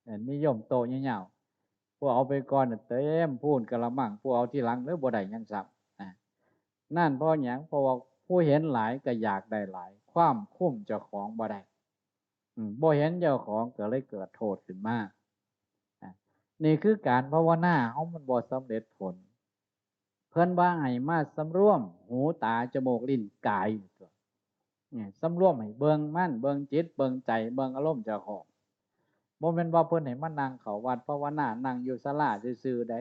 เอ่อ นิยมโต๊ะยาวๆ ผู้เอาไปก่อนน่ะเต็มพู้นกะละมัง ผู้เอาทีหลังเลยบ่ได้หยังซ้ำ อ่า นั่นเพราะหยัง เพราะว่าผู้เห็นหลายก็อยากได้หลาย ควบคุมเจ้าของบ่ได้ อืม บ่เห็นเจ้าของก็เลยเกิดโทษขึ้นมา อ่ะ นี่คือการภาวนาเฮามันบ่สำเร็จผล เพิ่นว่าให้มาสำรวมหู ตา จมูก ลิ้น กาย เนี่ย สำรวมให้เบิ่งมัน เบิ่งจิต เบิ่งใจ เบิ่งอารมณ์เจ้าของ บ่แม่นว่าเพิ่นให้มานั่งเข้าวัดภาวนา นั่งอยู่ศาลาซื่อๆ ใด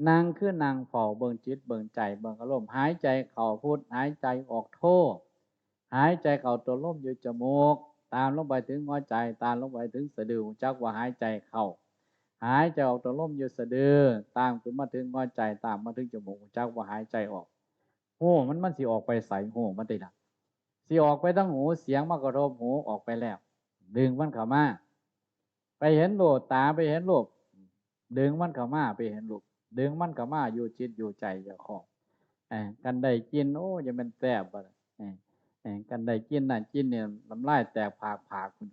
นั่งคือนั่งเฝ้าเบิ่งจิตเบิ่งใจ เบิ่งอารมณ์ หายใจเข้าพุท หายใจออกโธ หายใจเข้าตัวลมอยู่จมูก ตามลงไปถึงหัวใจ ตามลงไปถึงสะดือ ฮู้จักว่าหายใจเข้า หายใจออกตัวลมอยู่สะดือ ตามขึ้นมาถึงหัวใจ ตามมาถึงจมูก ฮู้จักว่าหายใจออก ฮู้มัน มันสิออกไปไส ฮู้มันติล่ะ สิออกไปทางหู เสียงมากระทบหู ออกไปแล้ว ดึงมันเข้ามา ไปเห็นรูป ตาไปเห็นรูป ดึงมันเข้ามา ไปเห็นรูป ดึงมันเข้ามาอยู่จิตอยู่ใจเจ้าของ เอ้ย คันได้กลิ่น โอ้ จะแม่นแซ่บบ่ล่ะ เอ้ย เอ้ย คันได้กลิ่นนั่นกลิ่นนี่ น้ำลายแตกผากๆ พุ้น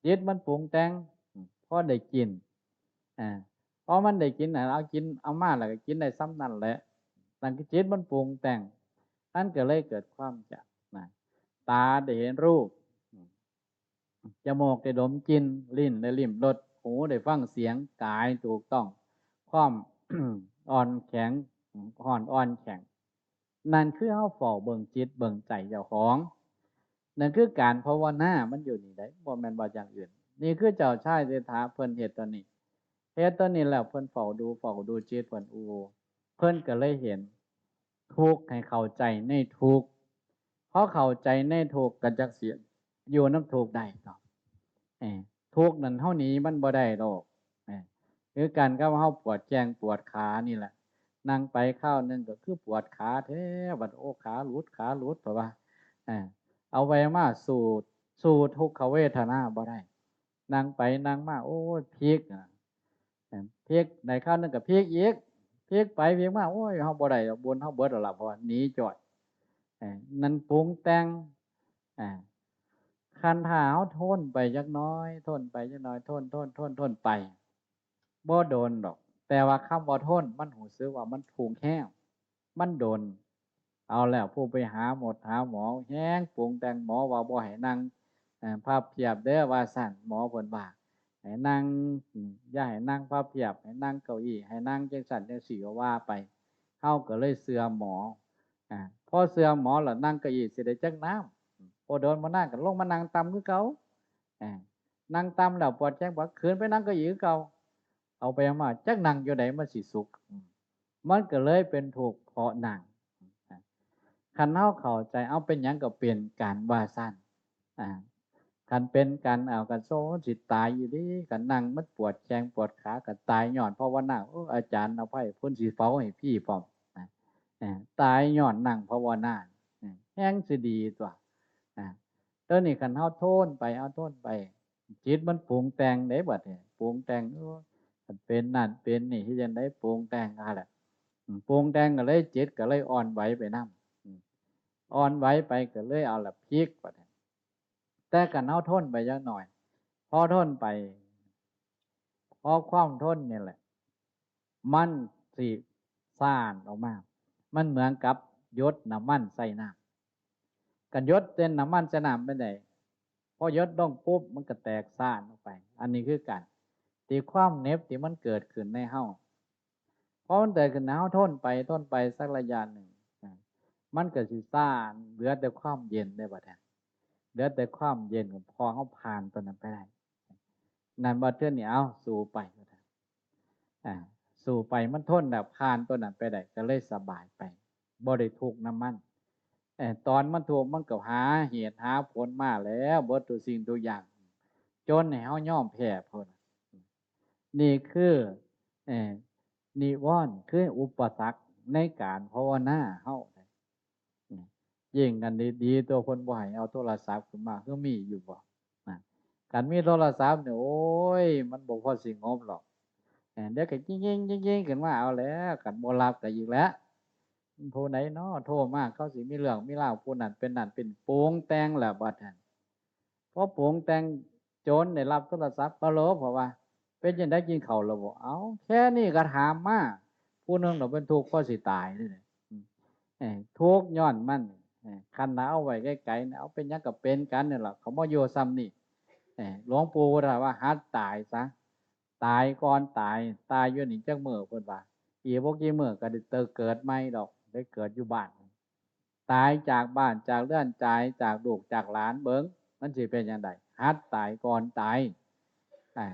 จิตมันปรุงแต่ง อืม พอได้กิน อ่า พอมันได้กินน่ะ เอากิน เอามาแล้วก็กินได้ส่ำนั่นแหละ นั่นคือจิตมันปรุงแต่ง มันก็เลยเกิดความอยากนะ ตาได้เห็นรูป อืม จมูกได้ดมกลิ่น ลิ้นได้ลิ้มรส หูได้ฟังเสียง กายถูกต้อง ความ อ่อนแข็ง อืม อ่อน อ่อนแข็ง นั่นคือเฮาเฝ้าเบิ่งจิตเบิ่งใจเจ้าของ นั่นคือการภาวนา มันอยู่นี่ได้ บ่แม่นว่าอย่างอื่น นี่คือเจ้าชายสิทธัตถะเพิ่นเฮ็ดตัวนี้ เฮ็ดตัวนี้แล้วเพิ่นเฝ้าดู เฝ้าดูจิตเพิ่น โอ้ เพิ่นก็เลยเห็นทุกข์ ให้เข้าใจในทุกข์ พอเข้าใจในทุกข์ก็จักสิอยู่นำทุกข์ได้เนาะ เอ้ย ทุกข์นั่นเฮาหนีมันบ่ได้ดอก เอ้ย คือกันกับเฮาปวดแข้งปวดขานี่แหละ นั่งไปคราวหนึ่งก็คือปวดขาแท้ บัด โอ้ ขาหลุด ขาหลุด เพราะว่า เอ้ย เอาไปมาสู้ สู้ทุกขเวทนาบ่ได้ นั่งไปนั่งมา โอ้ย พลิกอะ เอ้ย พลิก ในคราวหนึ่งก็พลิกอีก พลิกไปพลิกมา โอ้ย เฮาบ่ได้ดอก บุญเฮาเบิดแล้วล่ะ เพราะว่าหนีจ่อย เอ้ย นั่นปรุงแต่ง อ่า คันถ้าเฮาทนไปจักหน่อย ทนไปจักหน่อย ทน ทน ทน ทนไป บ่โดนดอก แต่ว่าคำว่าทน มันรู้สึกว่ามันทุกข์แฮง มันโดน เอาแล้ว ผู้ไปหาหมดหาหมอ แฮงปรุงแต่ง หมอว่าบ่ให้นั่ง เอ่อ พับเพียบเด้อ ว่าซั่น หมอเพิ่นว่า ให้นั่ง อืม อย่าให้นั่งพับเพียบ ให้นั่งเก้าอี้ ให้นั่งจังซั่นจังซี่ ก็ว่าไป เฮาก็เลยเชื่อหมอ อ่า พอเชื่อหมอแล้วนั่งเก้าอี้สิได้จักน้ำ บ่โดนบ่นานก็ลงมานั่งต่ำคือเก่า อ่า นั่งต่ำแล้วปวดแข้งปวดขา คืนไปนั่งเก้าอี้คือเก่า เอาไปเอามาจักนั่งอยู่ใดมันสิสุข อืม มันก็เลยเป็นทุกข์เพราะนั่ง อ่า คันเฮาเข้าใจ เอาเป็นหยังก็เป็น การว่าซั่น อ่า คันเป็นการ เอา คันโซสิตายอีหลี คันนั่งมันปวดแข้งปวดขา ก็ตายย้อนภาวนา โอ้ อาจารย์อภัย เพิ่นสิเผาให้ฟรีพร้อม นะ เอ่อ ตายย้อนนั่งภาวนา เอ่อ แฮงสิดีตั๊ว อ่า ตัวนี้คันเฮาทนไป เฮาทนไป จิตมันปรุงแต่งเด้บัดนี้ ปรุงแต่ง โอ้ มันเป็นนั่นเป็นนี่ เฮ็ดจั่งใดปรุงแต่งเอาแหละ อืม ปรุงแต่งก็เลย จิตก็เลยอ่อนไหวไปนำ อืม อ่อนไหวไปก็เลยเอาละพลิกบัดนี้ แต่คันเฮาทนไปจักหน่อย พอทนไป พอความทนนี่แหละ มันสิซ่านออกมา มันเหมือนกับหยดน้ำมันใส่น้ำ คันหยดเส้นน้ำมันใส่น้ำเป็นได พอหยดลงปุ๊บ มันก็แตกซ่านออกไป อันนี้คือกัน ที่ความเหน็บที่มันเกิดขึ้นในเฮา พอมันเกิดขึ้นในเฮา ทนไป ทนไปสักระยะหนึ่ง อ่ะ มันก็สิซ่าน เหลือแต่ความเย็นได้บัดนี้ เหลือแต่ความเย็น พอเฮาผ่านตัวนั้นไปได้ นั่นบัดเทื่อนี้ เอา สู้ไป อ่า สู้ไปมันทนแล้ว ผ่านตัวนั้นไปได้ ก็เลยสบายไป บ่ได้ทุกข์นำมัน เอ่อ ตอนมันทุกข์มันก็หาเหตุหาผลมาแล้ว เบิดทุกสิ่งทุกอย่าง จนให้เฮายอมแพ้พุ้นน่ะ นี่คือ เอ่อ นิวรณ์ คืออุปสรรคในการภาวนาเฮา ยิ่งกันดีๆ ตัวเพิ่นบ่ให้เอาโทรศัพท์ขึ้นมา คือมีอยู่บ่ นะ คันมีโทรศัพท์เนี่ย โอ้ย มันบ่พอสิงบหรอก เอ่อ เดี๋ยวก็ยิ่งๆๆๆ ขึ้นมาเอาแล้ว คันบ่รับก็อีกแล้ว ผู้ใดน้อโทรมา เขาสิมีเรื่องมีราว ผู้นั้นเป็นนั่นเป็น ปรุงแต่งแล้วบัดนั้น พอปรุงแต่ง โจรได้รับโทรศัพท์ ฮัลโหล เพราะว่า เป็นจั่งใดกินข้าวแล้วบ่ เอ้า แค่นี้ก็ถามมา ผู้หนึ่งน่ะเป็นทุกข์พอสิตายเลยเนี่ย อืม เอ้ย ทุกข์ย้อนมัน เอ้ย คันเอาไว้ไกลๆเนี่ย เอาเป็นหยังก็เป็นกันนี่ล่ะ เขามาอยู่ซ่ำนี่ เอ้ย หลวงปู่ว่า หัดตายซะ ตายก่อนตาย ตายอยู่นี่จักมื้อ เพิ่นว่า อีกบ่กี่มื้อก็ได้เกิดใหม่ดอก ได้เกิดอยู่บ้าน ตายจากบ้านจากเรือน ตายจากลูกจากหลาน เบิ่ง มันสิเป็นจั่งใด หัดตายก่อนตาย อ่า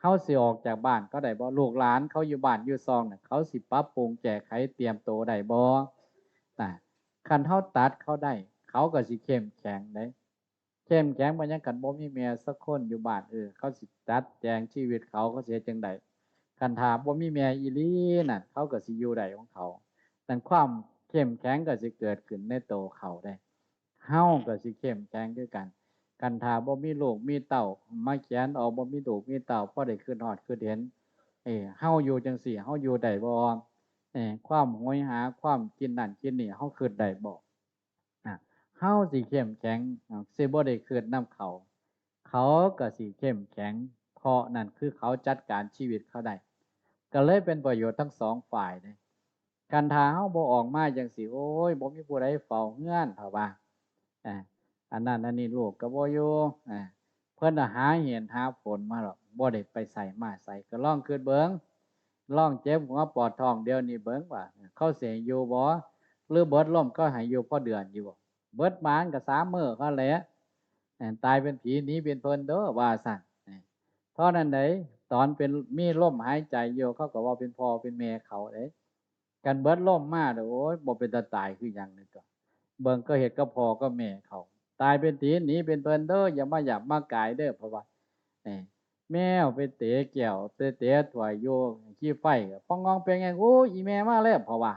เฮาสิออกจากบ้านเขาได้บ่ ลูกหลานเขาอยู่บ้านอยู่ซองน่ะ เขาสิปรับปรุงแก้ไขเตรียมตัวได้บ่ อ่า คันเฮาตัดเขาได้ เขาก็สิเข้มแข็งเด้ เข้มแข็งบ่หยัง คันบ่มีแม่สักคนอยู่บ้าน เออ เขาสิจัดแจงชีวิตเขา เขาสิเฮ็ดจั่งใด คันถ้าบ่มีแม่อีหลีนั่น เขาก็สิอยู่ได้ของเขา นั่นความเข้มแข็งก็สิเกิดขึ้นในตัวเขาได้ เฮาก็สิเข้มแข็งคือกัน คันถ้าบ่มีลูกมีเต้ามาแขวนเอา บ่มีลูกมีเต้าพอได้คิดฮอดคิดเห็น เอ้ เฮาอยู่จั่งซี้ เฮาอยู่ได้บ่ เอ้ ความโหยหา ความกินนั่นกินนี่ เฮาคิดได้บ่ อ่ะ เฮาสิเข้มแข็ง อ่ะ สิบ่ได้คิดนำเขา เขาก็สิเข้มแข็ง เพราะนั่นคือเขาจัดการชีวิตเขาได้ ก็เลยเป็นประโยชน์ทั้งสองฝ่ายเด้ คันถ้าเฮาบ่ออกมาจั่งซี้ โอ้ย บ่มีผู้ใดเฝ้าเฮือน เฮาว่า อ่า อันนั้นอันนี้ลูกก็บ่อยู่ อ่า เพิ่นน่ะหาเหตุหาผลมาหรอก บ่ได้ไปไสมาไส ก็ลองคิดเบิ่ง ลองเจ็บหัวปวดท้องเดี๋ยวนี้เบิ่งว่า เขาสิให้อยู่บ่ หรือเบิดลมเขาให้อยู่พอเดือนอยู่บ่ เบิดหมานก็สามมื้อเขาแหละ เอ่อ ตายเป็นผีหนีเป็นเพิ่นเด้อ ว่าซั่น เอ่อ เท่านั้นใด ตอนเป็น มีลมหายใจอยู่ เขาก็เว้าเป็นพ่อเป็นแม่เขาเด้ คันเบิดลมมาเด้อ โอ้ย บ่เป็นตาตายคือหยังนี่ก็ เบิ่งก็เฮ็ดกับพ่อกับแม่เขา ตายเป็นผีหนีเป็นเพิ่นเด้อ อย่ามาหยาบมากายเด้อ เพราะว่า เอ่อ แมวไปเตะแก้ว ไปเตะถ้วยอยู่ขี้ไฟ ปองงองแปงแงง โอ้ย อีแม่มาแล้ว เพราะว่า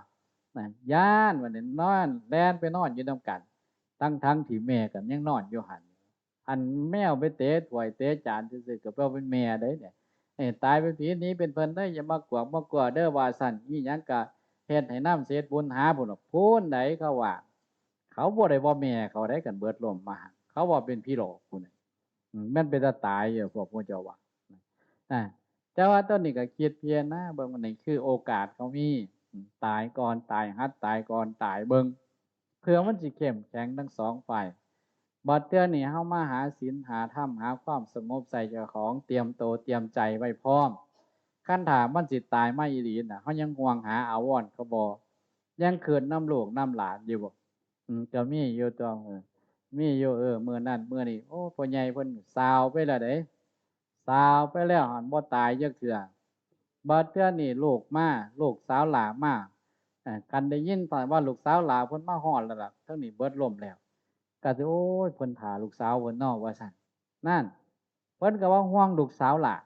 นะ ย้าน บัดนี้นอน แล่นไปนอนอยู่นำกัน ทั้งๆที่แม่ก็ยังนอนอยู่หั่น อันแมวไปเตะถ้วยเตะจานซื่อๆ ก็แปลว่าเป็นแม่เด้เนี่ย เอ้ย ตายเป็นผีหนีเป็นเพิ่นเด้อ อย่ามากวกมากลัวเด้อ ว่าซั่น อีหยังก็เฮ็ดให้นำเศษบุญหาพุ้นล่ะ พุ้นใดเขาว่า เขาบ่ได้ว่าแม่เขาได้ คันเบิดลมมา เขาว่าเป็นผีหลอกพุ้นน่ะ อืม มันเป็นตาตายอยู่ พวกพวกเจ้าว่า อ่า แต่ว่าตอนนี้ก็คิดเพียงนะ เบิ่งว่านี่คือโอกาสเขามี อืม ตายก่อนตาย หัดตายก่อนตายเบิ่ง เพื่อมันสิเข้มแข็งทั้งสองฝ่าย บัดเทื่อนี้เฮามาหาศีล หาธรรม หาความสงบใส่เจ้าของ เตรียมโตเตรียมใจไว้พร้อม คันถ้ามันสิตายมาอีหลีน่ะ เฮายังห่วงหาอาวรณ์เขาบ่ ยังคิดนำลูกนำหลานอยู่บ่ อืม ก็มีอยู่ตัว เออ มีอยู่ เออ มื้อนั้นมื้อนี้ โอ้ พ่อใหญ่เพิ่นสาวไปแล้วเด้ สาวไปแล้วหั่นบ่ตายจักเทื่อ บัดเทื่อนี้ลูกมา ลูกสาวหล้ามา เอ่อ คันได้ยินว่าลูกสาวหล้าเพิ่นมาฮอดแล้วล่ะ ทั้งนี้เบิดลมแล้ว ก็สิ โอ้ย เพิ่นถ่าลูกสาวเพิ่นเนาะ ว่าซั่น นั่น เพิ่นก็ว่าห่วงลูกสาวหล้า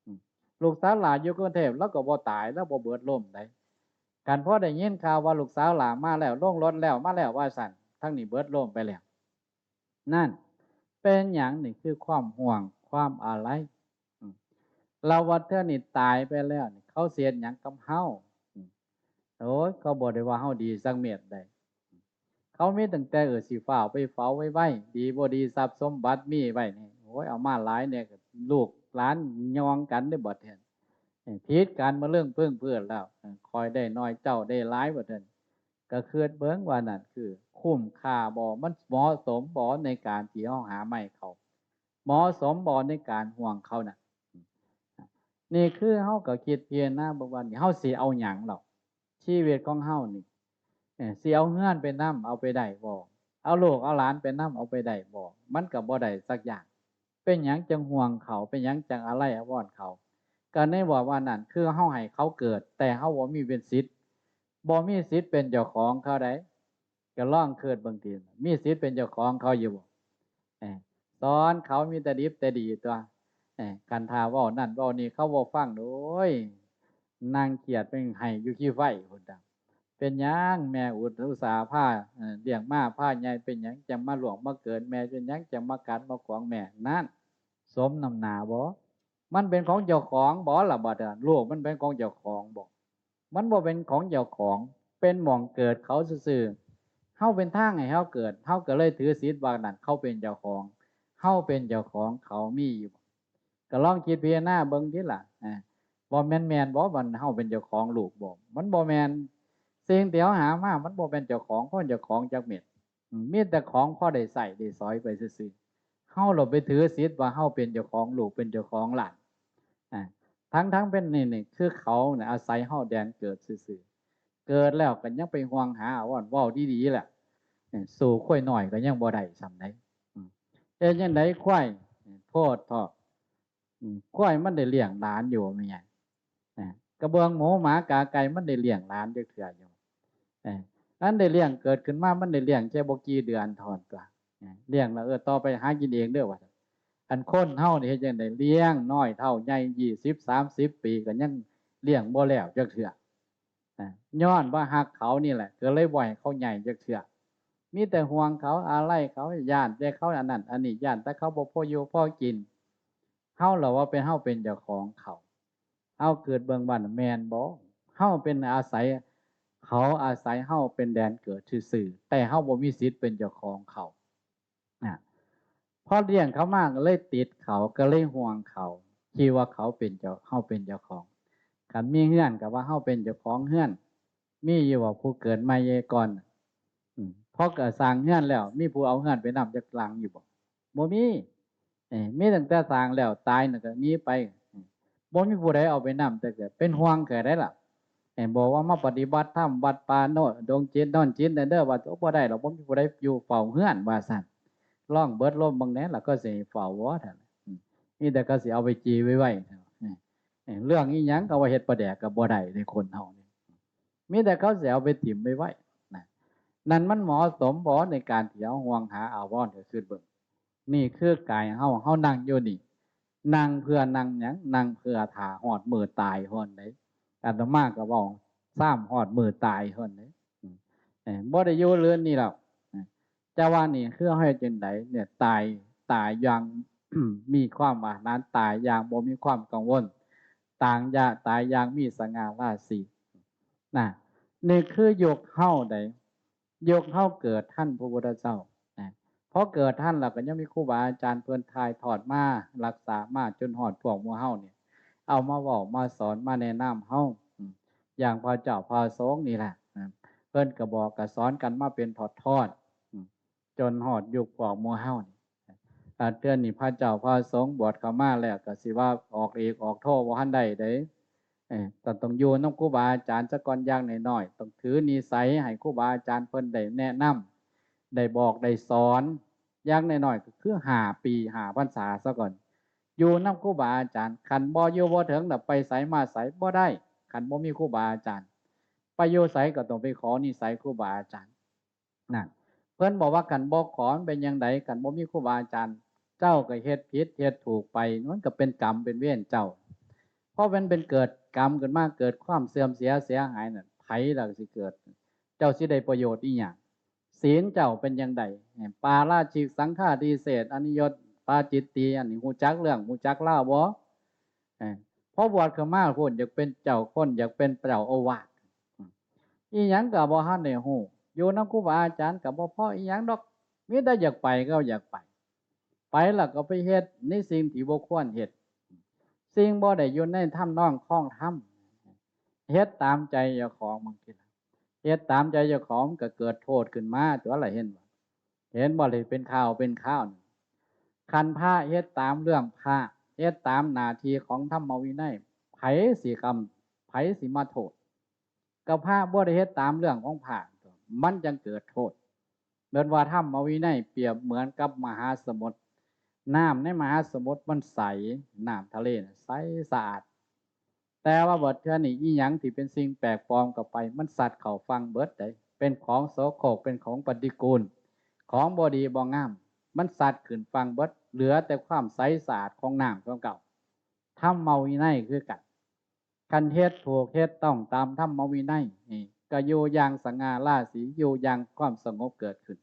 อืม ลูกสาวหล้าอยู่กรุงเทพฯ ลาวก็บ่ตาย ลาวบ่เบิดลมใด คันพอได้ยินข่าวว่าลูกสาวหล้ามาแล้ว ลงรถแล้ว มาแล้ว ว่าซั่น ทั้งนี้เบิดลมไปแล้ว นั่น เป็นหยัง นี่คือความห่วง ความอาลัย อืม ลาวว่าเทื่อนี้ตายไปแล้วนี่ เขาสิเฮ็ดหยังกับเฮา อืม โอ้ย เขาบ่ได้ว่าเฮาดีสักเม็ดใด เขามีตั้งแต่ เออ สิฟ้าวไปเผาไวๆ ดีบ่ดีทรัพย์สมบัติมีไว้นี่ โอ้ย เอามาหลายแหน่ ลูกหลานยองกันเด้อบัดนี้ เอ้ย ผิดกันมาเรื่องเพิ่งเพื่อนแล้ว เออ ข้อยได้น้อยเจ้าได้หลายบัดนี้ ก็คิดเบิ่งว่านั่นคือคุ้มค่าบ่ มันเหมาะสมบ่ในการที่เฮาหามาให้เขา เหมาะสมบ่ในการห่วงเขาน่ะ นี่คือเฮาก็คิดพิจารณาเบิ่งว่านี่เฮาสิเอาหยังหรอก ชีวิตของเฮานี่ เอ้ย สิเอาเฮือนไปนำ เอาไปได้บ่ เอาลูกเอาหลานไปนำ เอาไปได้บ่ มันก็บ่ได้สักอย่าง เป็นหยังจั่งห่วงเขา เป็นหยังจั่งอาลัยอาวรณ์เขา ก็ในว่าว่านั่นคือเฮาให้เขาเกิด แต่เฮาบ่มีเป็นสิทธิ์ บ่มีสิทธิ์เป็นเจ้าของเขาได้ ก็ลองคิดเบิ่งติ มีสิทธิ์เป็นเจ้าของเขาอยู่บ่ เอ้อ สอนเขามีแต่ดิบแต่ดีตั๊ว เอ้อ คันถ้าเว้านั่นเว้านี่เขาบ่ฟัง โอ้ย นั่งเครียดเป็นไห้อยู่ขี้ไฟพุ้นตั๊ว เป็นหยังแม่อุตส่าห์พา เอ่อ เลี้ยงมาพาใหญ่ เป็นหยังจั่งมาล่วงมาเกิดแม่ เป็นหยังจั่งมากัดมาขวางแม่ นั่น สมน้ำหน้าบ่ มันเป็นของเจ้าของบ่ล่ะ บัดนั้น ลูกมันเป็นของเจ้าของบ่ มันบ่เป็นของเจ้าของ เป็นหม่องเกิดเขาซื่อๆ เฮาเป็นทางให้เขาเกิด เฮาก็เลยถือสิทธิ์ว่านั่นเขาเป็นเจ้าของ เฮาเป็นเจ้าของเขามีอยู่บ่ ก็ลองคิดพิจารณาเบิ่งติล่ะ อ่า บ่แม่นแม่นบ่ มันเฮาเป็นเจ้าของลูกบ่ มันบ่แม่น สิ่งที่เฮาหามามันบ่แม่นเจ้าของ เพราะเจ้าของจักเม็ด อืม มีแต่ของพอได้ใช้ได้สอยไปซื่อๆ เฮาเราไปถือสิทธิ์ว่าเฮาเป็นเจ้าของลูก เป็นเจ้าของหลาน อ่า ทั้งๆ เป็นนี่ นี่คือเขาเนี่ยอาศัยเฮาแดนเกิดซื่อๆ เกิดแล้วก็ยังไปห่วงหาเอา เว้าดีๆ แหละ เอ้อ สู้ควายน้อยก็ยังบ่ได้ส่ำใด อืม เฮ็ดจั่งใดควาย โพดเถาะ อืม ควายมันได้เลี้ยงหลานอยู่แม่นหยัง อ่า กะเบิ่งหมูหมากาไก่มันได้เลี้ยงหลานจักเทื่ออยู่ เอ้อ อันได้เลี้ยงเกิดขึ้นมามันได้เลี้ยงแค่บ่กี่เดือนเท่านั้นตั๊ว เอ้อ เลี้ยงแล้ว เออ ต่อไปหากินเองเด้อว่าซั่น อันคนเฮานี่เฮ็ดจั่งใด เลี้ยงน้อยเฒ่าใหญ่ ยี่สิบ สามสิบ ปีก็ยังเลี้ยงบ่แล้วจักเทื่อ อ่า ย้อนว่าฮักเขานี่แหละ ก็เลยบ่ให้เขาใหญ่จักเทื่อ มีแต่ห่วงเขา อาลัยเขา ย้านแต่เขาอันนั้นอันนี้ ย้านแต่เขาบ่พออยู่พอกิน เฮาล่ะว่าเป็น เฮาเป็นเจ้าของเขา เฮาคิดเบิ่งว่าแม่นบ่ เฮาเป็นอาศัย เขาอาศัยเฮาเป็นแดนเกิดซื่อๆ แต่เฮาบ่มีสิทธิ์เป็นเจ้าของเขา อ่ะ พอเลี้ยงเขามาก็เลยติดเขา ก็เลยห่วงเขา คิดว่าเขาเป็นเจ้า เฮาเป็นเจ้าของ คันมีเฮือนก็ว่าเฮาเป็นเจ้าของเฮือน มีอยู่บ่ผู้เกิดใหม่ก่อน อืม พอก็สร้างเฮือนแล้ว มีผู้เอาเฮือนไปนำจักหลังอยู่บ่ บ่มี เอ้ย มีตั้งแต่สร้างแล้วตายนั่นก็หนีไป อืม บ่มีผู้ใดเอาไปนำ แต่ก็เป็นห่วงแค่ใดล่ะ เอ้ย บอกว่ามาปฏิบัติธรรมวัดป่าโนนดงจิต นอนจิตนั่นเด้อ ว่า โอ้ บ่ได้หรอก บ่มีผู้ใดอยู่เฝ้าเฮือน ว่าซั่น ลองเบิดลมเบิ่งแหน่ แล้วก็สิให้เฝ้าบ่ ท่าน อืม มีแต่เขาสิเอาไปจีไว้ไว้ เอ้ย เอ้ย เรื่องอีหยังก็ว่าเฮ็ดปลาแดกก็บ่ได้ในคนเฮานี่ มีแต่เขาสิเอาไปถิ่มไว้ไว้นะ นั่นมันเหมาะสมบ่ในการที่เฮาห่วงหาอาวรณ์ ก็คือเบิ่ง นี่คือกายเฮา เฮานั่งอยู่นี่ นั่งเพื่อนั่งหยัง นั่งเพื่อถ่าฮอดมื้อตายฮอดใด อาตมาก็เว้า ซ้ำฮอดมื้อตายฮอดใด อืม เอ้ย บ่ได้อยู่เรือนนี่หรอก นะ จะว่านี่คือเฮาเฮ็ดจั่งใดเนี่ย ตาย ตายอย่าง มีความอาถรรพ์ ตายอย่างบ่มีความกังวล ตายอย่าง ตายอย่างมีสง่าราศี นะ นี่คือยุคเฮาใด ยุคเฮาเกิดทันพระพุทธเจ้า นะ พอเกิดทันแล้วก็ยังมีครูบาอาจารย์เพิ่นถ่ายทอดมา รักษามาจนฮอดพวกหมู่เฮาเนี่ย เอามาเว้ามาสอนมาแนะนำเฮา อืม อย่างพระเจ้าพระสงฆ์นี่แหละ นะ เพิ่นก็บอกก็สอนกันมาเป็นทอดๆ อืม จนฮอดยุคพวกหมู่เฮานี่ อ่า เทื่อนี้พระเจ้าพระสงฆ์บวชเข้ามาแล้วก็สิว่าออกเอกออกโทบ่ทันได้เด้ เอ้ย ต้อง ต้องอยู่นำครูบาอาจารย์ซะก่อน อย่างน้อยๆ ต้องถือนิสัยให้ครูบาอาจารย์เพิ่นได้แนะนำ ได้บอกได้สอน อย่างน้อยๆ ก็คือห้าปี ห้าพรรษาซะก่อน อยู่นำครูบาอาจารย์ คันบ่อยู่บ่ถึงน่ะ ไปไสมาไสบ่ได้ คันบ่มีครูบาอาจารย์ ไปอยู่ไสก็ต้องไปขอนิสัยครูบาอาจารย์ นั่น เพิ่นบอกว่าคันบ่ขอมันเป็นจั่งใด คันบ่มีครูบาอาจารย์ เจ้าก็เฮ็ดผิดเฮ็ดถูกไป มันก็เป็นกรรมเป็นเวรเจ้า เพราะมันเป็นเกิดกรรมขึ้นมา เกิดความเสื่อมเสียเสียหายนั่น ไผล่ะสิเกิด เจ้าสิได้ประโยชน์อีหยัง ศีลเจ้าเป็นจั่งใด ปาราชิกสังฆาทิเศษ อนิยตปาจิตตี อันนี้ฮู้จักเรื่องฮู้จักราวบ่ เอ้ย พอบวชเข้ามาพุ้นอยากเป็นเจ้าคน อยากเป็นเจ้าอาวาส อีหยังก็บ่ทันได้ฮู้ อยู่นำครูบาอาจารย์ก็บ่พออีหยังดอก มีแต่อยากไปก็อยากไป ไปแล้วก็ไปเฮ็ดในสิ่งที่บ่ควรเฮ็ด สิ่งบ่ได้อยู่ในธรรมนองครองธรรม เฮ็ดตามใจเจ้าของบางทีล่ะ เฮ็ดตามใจเจ้าของก็เกิดโทษขึ้นมาตั๊วล่ะ เห็นบ่ เห็นบ่เลยเป็นข่าวเป็นข่าวนี่ คันพระเฮ็ดตามเรื่องพระ เฮ็ดตามหน้าที่ของธรรมวินัย ไผสิกำ ไผสิมาโทษ ก็พระบ่ได้เฮ็ดตามเรื่องของพระ มันจั่งเกิดโทษ เหมือนว่าธรรมวินัยเปรียบเหมือนกับมหาสมุทร น้ำในมหาสมุทรมันใส น้ำทะเลน่ะใสสะอาด แต่ว่าบัดเทื่อนี้อีหยังที่เป็นสิ่งแปลกปลอมเข้าไป มันสัตว์เข้าฝั่งเบิดเด้ เป็นของโสโครก เป็นของปฏิกูล ของบ่ดีบ่งาม มันสัตว์ขึ้นฝั่งเบิด เหลือแต่ความใสสะอาดของน้ำของเก่า ธรรมวินัยคือกัน คันเฮ็ดถูกเฮ็ดต้องตามธรรมวินัยนี่ ก็อยู่อย่างสง่าราศี อยู่อย่างความสงบเกิดขึ้น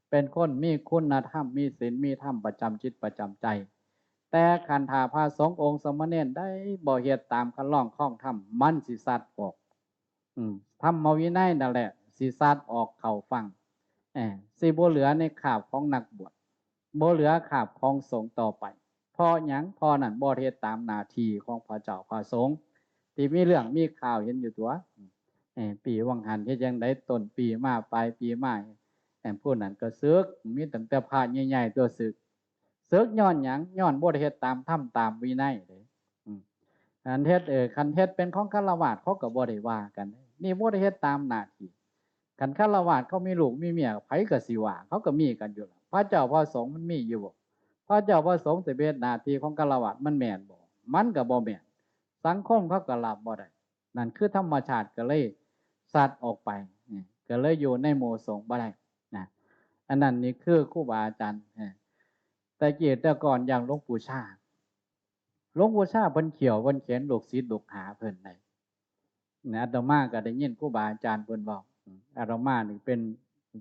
เป็นคนมีคุณธรรม มีศีล มีธรรมประจำจิตประจำใจ แต่คันถ้าพระสงฆ์องค์สามเณรได้บ่เฮ็ดตามคันลองคองธรรม มันสิสัตว์ออก อืม ธรรมวินัยนั่นแหละสิสัตว์ออกเข้าฝั่ง เออ สิบ่เหลือในคราบของนักบวช บ่เหลือคราบของสงฆ์ต่อไป เพราะหยัง เพราะนั่นบ่เฮ็ดตามหน้าที่ของพระเจ้าพระสงฆ์ ที่มีเรื่องมีข่าวเห็นอยู่ตัว เออ ปีวังหันเฮ็ดจั่งใด ต้นปีมาปลายปีมา เออ ผู้นั้นก็สึก มีตั้งแต่พระใหญ่ๆ ตัวสึก สึกย้อนหยัง ย้อนบ่ได้เฮ็ดตามธรรมตามวินัยเด้ อืม คันเฮ็ด เออ คันเฮ็ดเป็นของฆราวาส เขาก็บ่ได้ว่ากัน นี่บ่ได้เฮ็ดตามหน้าที่ คันฆราวาสเขามีลูกมีเมีย ไผก็สิว่า เขาก็มีกันอยู่ล่ะ พระเจ้าพระสงฆ์มันมีอยู่บ่ พระเจ้าพระสงฆ์สิไปเฮ็ดหน้าที่ของฆราวาส มันแม่นบ่ มันก็บ่แม่น สังคมเขาก็รับบ่ได้ นั่นคือธรรมชาติก็เลยสัตว์ออกไป นี่ ก็เลยอยู่ในหมู่สงฆ์บ่ได้นะ อันนั้นนี่คือครูบาอาจารย์ เออ แต่กี้แต่ก่อนอย่างหลวงปู่ชา หลวงปู่ชาเพิ่นเขี่ยวเพิ่นเข็นลูกศิษย์ลูกหาเพิ่นได้ นะ อาตมาก็ได้ยินครูบาอาจารย์เพิ่นเว้า อืม อาตมานี่เป็น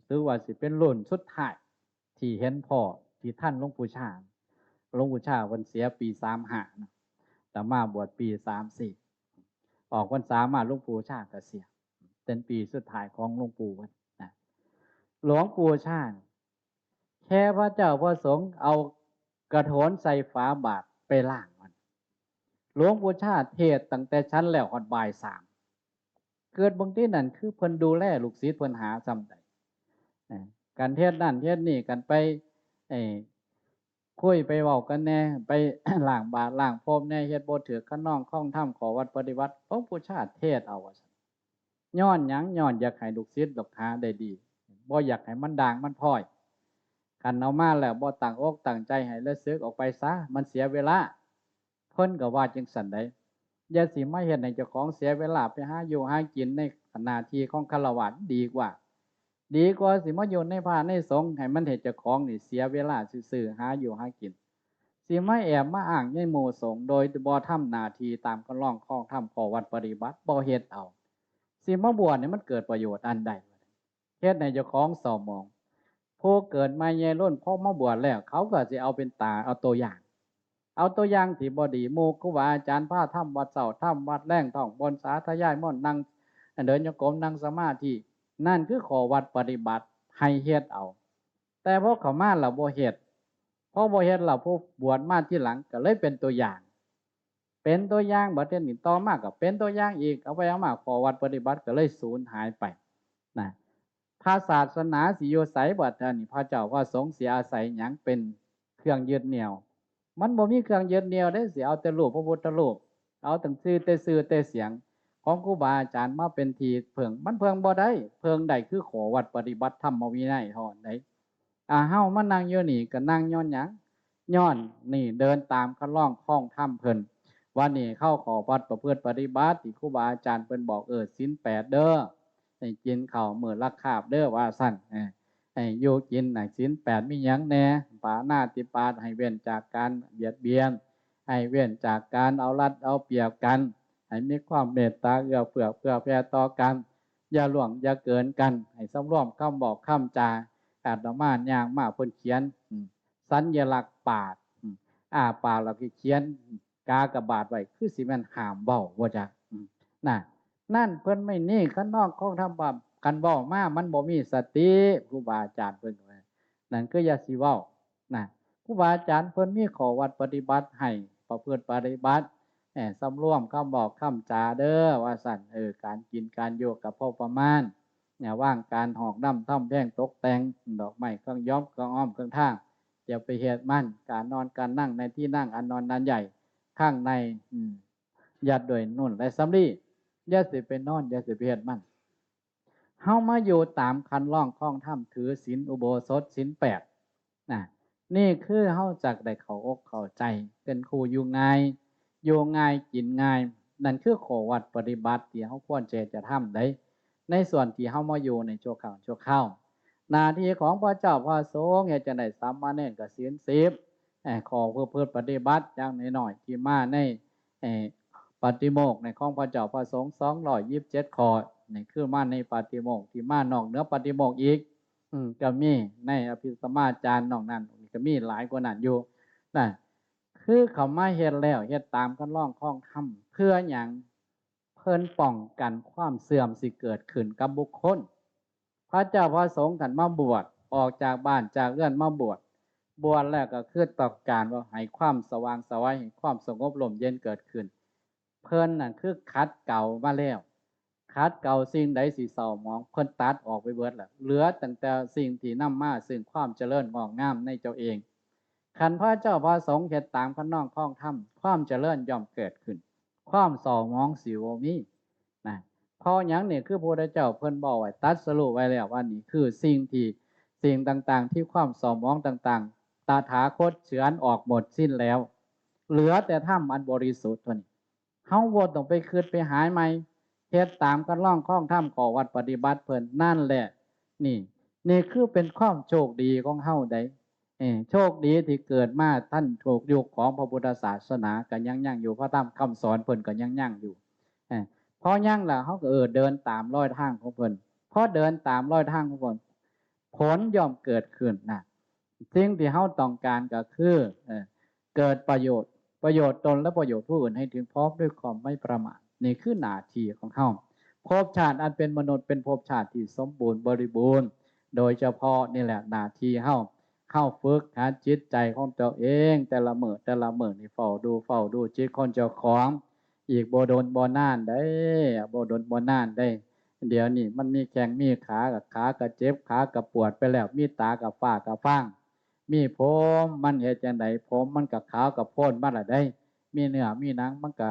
ถือว่าสิเป็นรุ่นสุดท้ายที่เห็นพ่อที่ทันหลวงปู่ชา หลวงปู่ชาเพิ่นเสียปีสามห้านะ อาตมาบวชปีสามสี่ ออกพรรษามาหลวงปู่ชาก็เสีย เป็นปีสุดท้ายของหลวงปู่เพิ่นนะ หลวงปู่ชา แค่พระเจ้าพระสงฆ์เอากระโถนใส่ฝาบาตรไปล้างมัน หลวงปู่ชาเทศน์ตั้งแต่ฉันแล้วฮอดบ่ายสาม เกิดเบิ่งตินั่นคือเพิ่นดูแลลูกศิษย์เพิ่นหาส่ำใด เอ่อ การเทศน์นั่นเทศน์นี่ การไป เอ่อ คุยไปเว้ากันแหน่ ไป ล้างบาตรล้างพรมแหน่ เฮ็ดบ่ถืกคันลองคองธรรม ข้อวัดปฏิบัติ หลวงปู่ชาเทศน์เอาว่าซั่น ย้อนหยัง ย้อนอยากให้ลูกศิษย์ลูกหาได้ดี บ่อยากให้มันด่างมันพร้อย คันเอามาแล้วบ่ตั้งอกตั้งใจให้ แล้วสึกออกไปซะ มันเสียเวลา เพิ่นก็ว่าจั่งซั้นใด อย่าสิมาเฮ็ดให้เจ้าของเสียเวลาไปหาอยู่หากินในหน้าที่ของฆราวาส ดีกว่า ดีกว่าสิมาอยู่ในพระในสงฆ์ ให้มันเฮ็ดเจ้าของนี่เสียเวลาซื่อๆ หาอยู่หากิน สิมาแอบมาอ้างในหมู่สงฆ์ โดยบ่ทำหน้าที่ตามคันลองคองธรรม ข้อวัดปฏิบัติ บ่เฮ็ดเอา สิมาบวชนี่มันเกิดประโยชน์อันใด เฮ็ดให้เจ้าของเศร้าหมอง ผู้เกิดใหม่ใหญ่ล้น พอมาบวชแล้ว เขาก็สิเอาเป็นตา เอาตัวอย่าง เอาตัวอย่างที่บ่ดี หมู่ครูบาอาจารย์พาทำวัดเช้าทำวัดแลง ท่องมนต์สาธยายมนต์ นั่งเดินจงกรม นั่งสมาธิ นั่นคือข้อวัดปฏิบัติ ให้เฮ็ดเอา แต่พอเข้ามาแล้วบ่เฮ็ด พอบ่เฮ็ดแล้ว ผู้บวชมาทีหลังก็เลยเป็นตัวอย่าง เป็นตัวอย่าง บัดเทื่อนี้ต่อมาก็เป็นตัวอย่างอีก เอาไปเอามาข้อวัดปฏิบัติก็เลยสูญหายไปนะ พระศาสนาสิอยู่ไสบัดเทื่อนี้ พระเจ้าพระสงฆ์สิอาศัยหยังเป็นเครื่องยึดเหนี่ยว มันบ่มีเครื่องยึดเหนี่ยวเด้ สิเอาแต่รูปพระพุทธรูป เอาตั้งชื่อแต่ชื่อแต่เสียงของครูบาอาจารย์มาเป็นที่เพิ่ง มันเพิ่งบ่ได้ เพิ่งได้คือข้อวัดปฏิบัติธรรมวินัยเท่านั้นเด้ อ่า เฮามานั่งอยู่นี่ก็นั่งย้อนหยัง ย้อนนี่เดินตามคันลองคองธรรมเพิ่น วันนี้เข้าข้อวัดประพฤติปฏิบัติที่ครูบาอาจารย์เพิ่นบอก เออ ศีลแปดเด้อ ให้กินข้าวมื้อละคาบเด้อ ว่าซั่น เออ ให้อยู่กินน่ะ ศีลแปดมีหยังแหน่ ปาณาติบาต ให้เว้นจากการเบียดเบียน ให้เว้นจากการเอารัดเอาเปรียบกัน ให้มีความเมตตาเอื้อเฟื้อเผื่อแผ่ต่อกัน อย่าล่วงอย่าเกินกัน ให้สำรวมคำบอกคำจา อาตมาย่างมาเพิ่นเขียน อืม สัญลักษณ์ปาด อืม อ้าปากแล้วก็เขียนกากบาทไว้ คือสิแม่นห้ามเว้าบ่จัก อืม น่ะ นั่นเพิ่นไม่นี่ คันนอกของธรรมบาป คันเว้ามามันบ่มีสติ ครูบาอาจารย์เพิ่นว่า นั่นคืออย่าสิเว้า นะ ครูบาอาจารย์เพิ่นมีข้อวัดปฏิบัติให้ประพฤติปฏิบัติ เอ่อ สำรวมคำบอกคำจาเด้อ ว่าซั่น เออ การกินการอยู่ก็พอประมาณ เนี่ย วางการหอกน้ำทำแพงตกแต่ง ดอกไม้เครื่องย้อมเครื่องอ้อมเครื่องทา อย่าไปเฮ็ดมัน การนอนการนั่งในที่นั่งอันนอนอันใหญ่ ข้างใน อืม ยัดด้วยนุ่นและสำลี อย่าสิไปนอน อย่าสิไปเฮ็ดมัน เฮามาอยู่ตามคันลองคองธรรม ถือศีลอุโบสถศีลแปด นะ นี่คือเฮาจักได้เข้าอกเข้าใจ เป็นคู่อยู่ง่าย อยู่ง่ายกินง่าย นั่นคือข้อวัดปฏิบัติที่เฮาควรจะ จะทำได้ ในส่วนที่เฮามาอยู่ในชั่วคราวชั่วคราว หน้าที่ของพระเจ้าพระสงฆ์เฮ็ดจั่งใด สามเณรก็ศีลสิบ เอ่อ ข้อประพฤติปฏิบัติอย่างน้อยๆ ที่มาใน เอ่อ ปาฏิโมกข์ในของพระเจ้าพระสงฆ์ สองร้อยยี่สิบเจ็ด ข้อ นี่คือมาในปาฏิโมกข์ ที่มานอกเหนือปาฏิโมกข์อีก อืม ก็มีในอภิสมาจารนอกนั้น ก็มีหลายกว่านั้นอยู่นะ คือเขามาเฮ็ดแล้ว เฮ็ดตามคันลองครองธรรม เพื่อหยัง เพิ่นป้องกันความเสื่อมสิเกิดขึ้นกับบุคคล พระเจ้าพระสงฆ์ท่านมาบวช ออกจากบ้านจากเรือนมาบวช บวชแล้วก็คือต้องการว่าให้ความสว่างไสว ให้ความสงบร่มเย็นเกิดขึ้น เพิ่นนั่นคือขัดเกลามาแล้ว ขัดเกลาสิ่งใดสิเศร้าหมอง เพิ่นตัดออกไปเบิดแล้ว เหลือตั้งแต่สิ่งที่นำมาซึ่งความเจริญงอกงามในเจ้าเอง คันพระเจ้าพระสงฆ์เฮ็ดตามคันลองครองธรรม ความเจริญย่อมเกิดขึ้น ความเศร้าหมองสิบ่มีนะ เพราะหยังนี่ คือพระพุทธเจ้าเพิ่นบอกไว้ ตรัสรู้ไว้แล้วว่านี่คือสิ่งที่ สิ่งต่างๆ ที่ความเศร้าหมองต่างๆ ตถาคตเฉือนออกหมดสิ้นแล้ว เหลือแต่ธรรมอันบริสุทธิ์เท่านี้ เฮาบ่ต้องไปคิดไปหาใหม่ เฮ็ดตามคันลองครองธรรม ข้อวัดปฏิบัติเพิ่น นั่นแหละ นี่ นี่คือเป็นความโชคดีของเฮาได๋ เอ้ โชคดีที่เกิดมาทันถูกยุคของพระพุทธศาสนาก็ยังยังอยู่ พระธรรมคำสอนเพิ่นก็ยังยังอยู่ เอ้ พอยังแล้วเฮาก็ เออ เดินตามรอยทางของเพิ่น พอเดินตามรอยทางของเพิ่น ผลย่อมเกิดขึ้นนะ สิ่งที่เฮาต้องการก็คือ เอ่อ เกิดประโยชน์ ประโยชน์ตนและประโยชน์ผู้อื่นให้ถึงพร้อมด้วยความไม่ประมาท นี่คือหน้าที่ของเฮา ภพชาติอันเป็นมนุษย์เป็นภพชาติที่สมบูรณ์บริบูรณ์ โดยเฉพาะนี่แหละหน้าที่เฮา เฮาฝึกหัดจิตใจของเจ้าเอง แต่ละมื้อแต่ละมื้อนี่เฝ้าดู เฝ้าดูจิตของเจ้าของ อีกบ่ดนบ่นานได๋ บ่ดนบ่นานได๋ เดี๋ยวนี้มันมีแข้งมีขา ก็ขาก็เจ็บ ขาก็ปวดไปแล้ว มีตาก็ฟ้าก็ฟาง มีผม มันเฮ็ดจั่งใด ผมมันก็ขาวก็โพลนมาแล้วได๋ มีเนื้อมีหนัง มันก็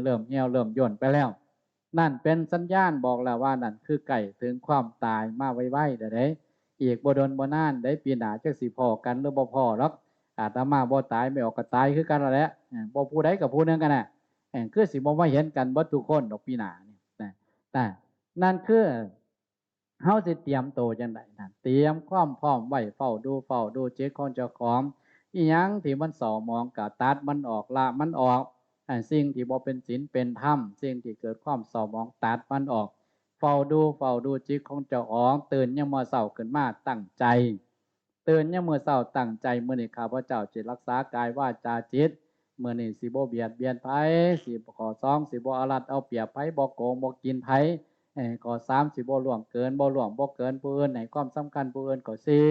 เริ่มเหี่ยวเริ่มย่นไปแล้ว นั่นเป็นสัญญาณบอกแล้วว่านั่นคือใกล้ถึงความตายมาไวๆแล้วเด้ อีกบ่ดนบ่นานเด้ ปีหน้าจักสิพ้อกันหรือบ่พ้อดอก อาตมาบ่ตาย แม่ออกก็ตายคือกันนั่นแหละ เออ บ่ผู้ใดก็ผู้หนึ่งกันน่ะ เออ คือสิบ่มาเห็นกันเบิดทุกคนดอกปีหน้านี่นะ นะ นั่นคือ เฮาสิเตรียมโตจั่งใดนั่น เตรียมความพร้อมไว้ เฝ้าดู เฝ้าดูจิตของเจ้าของ อิหยังที่มันเศร้าหมองก็ตัดมันออก ละมันออก อันสิ่งที่บ่เป็นศีลเป็นธรรม สิ่งที่เกิดความเศร้าหมองตัดมันออก เฝ้าดู เฝ้าดูจิตของเจ้าของ ตื่นยามมื้อเช้าขึ้นมาตั้งใจ ตื่นยามมื้อเช้าตั้งใจ มื้อนี้ข้าพเจ้าสิรักษากายวาจาจิต มื้อนี้สิบ่เบียดเบียนไผ สิ ข้อสอง สิบ่เอารัดเอาเปรียบไผ บ่โกงบ่กินไผ เอ่อ ข้อสาม สิบ่ล่วงเกิน บ่ล่วงบ่เกินผู้อื่น ให้ความสำคัญผู้อื่น ข้อสี่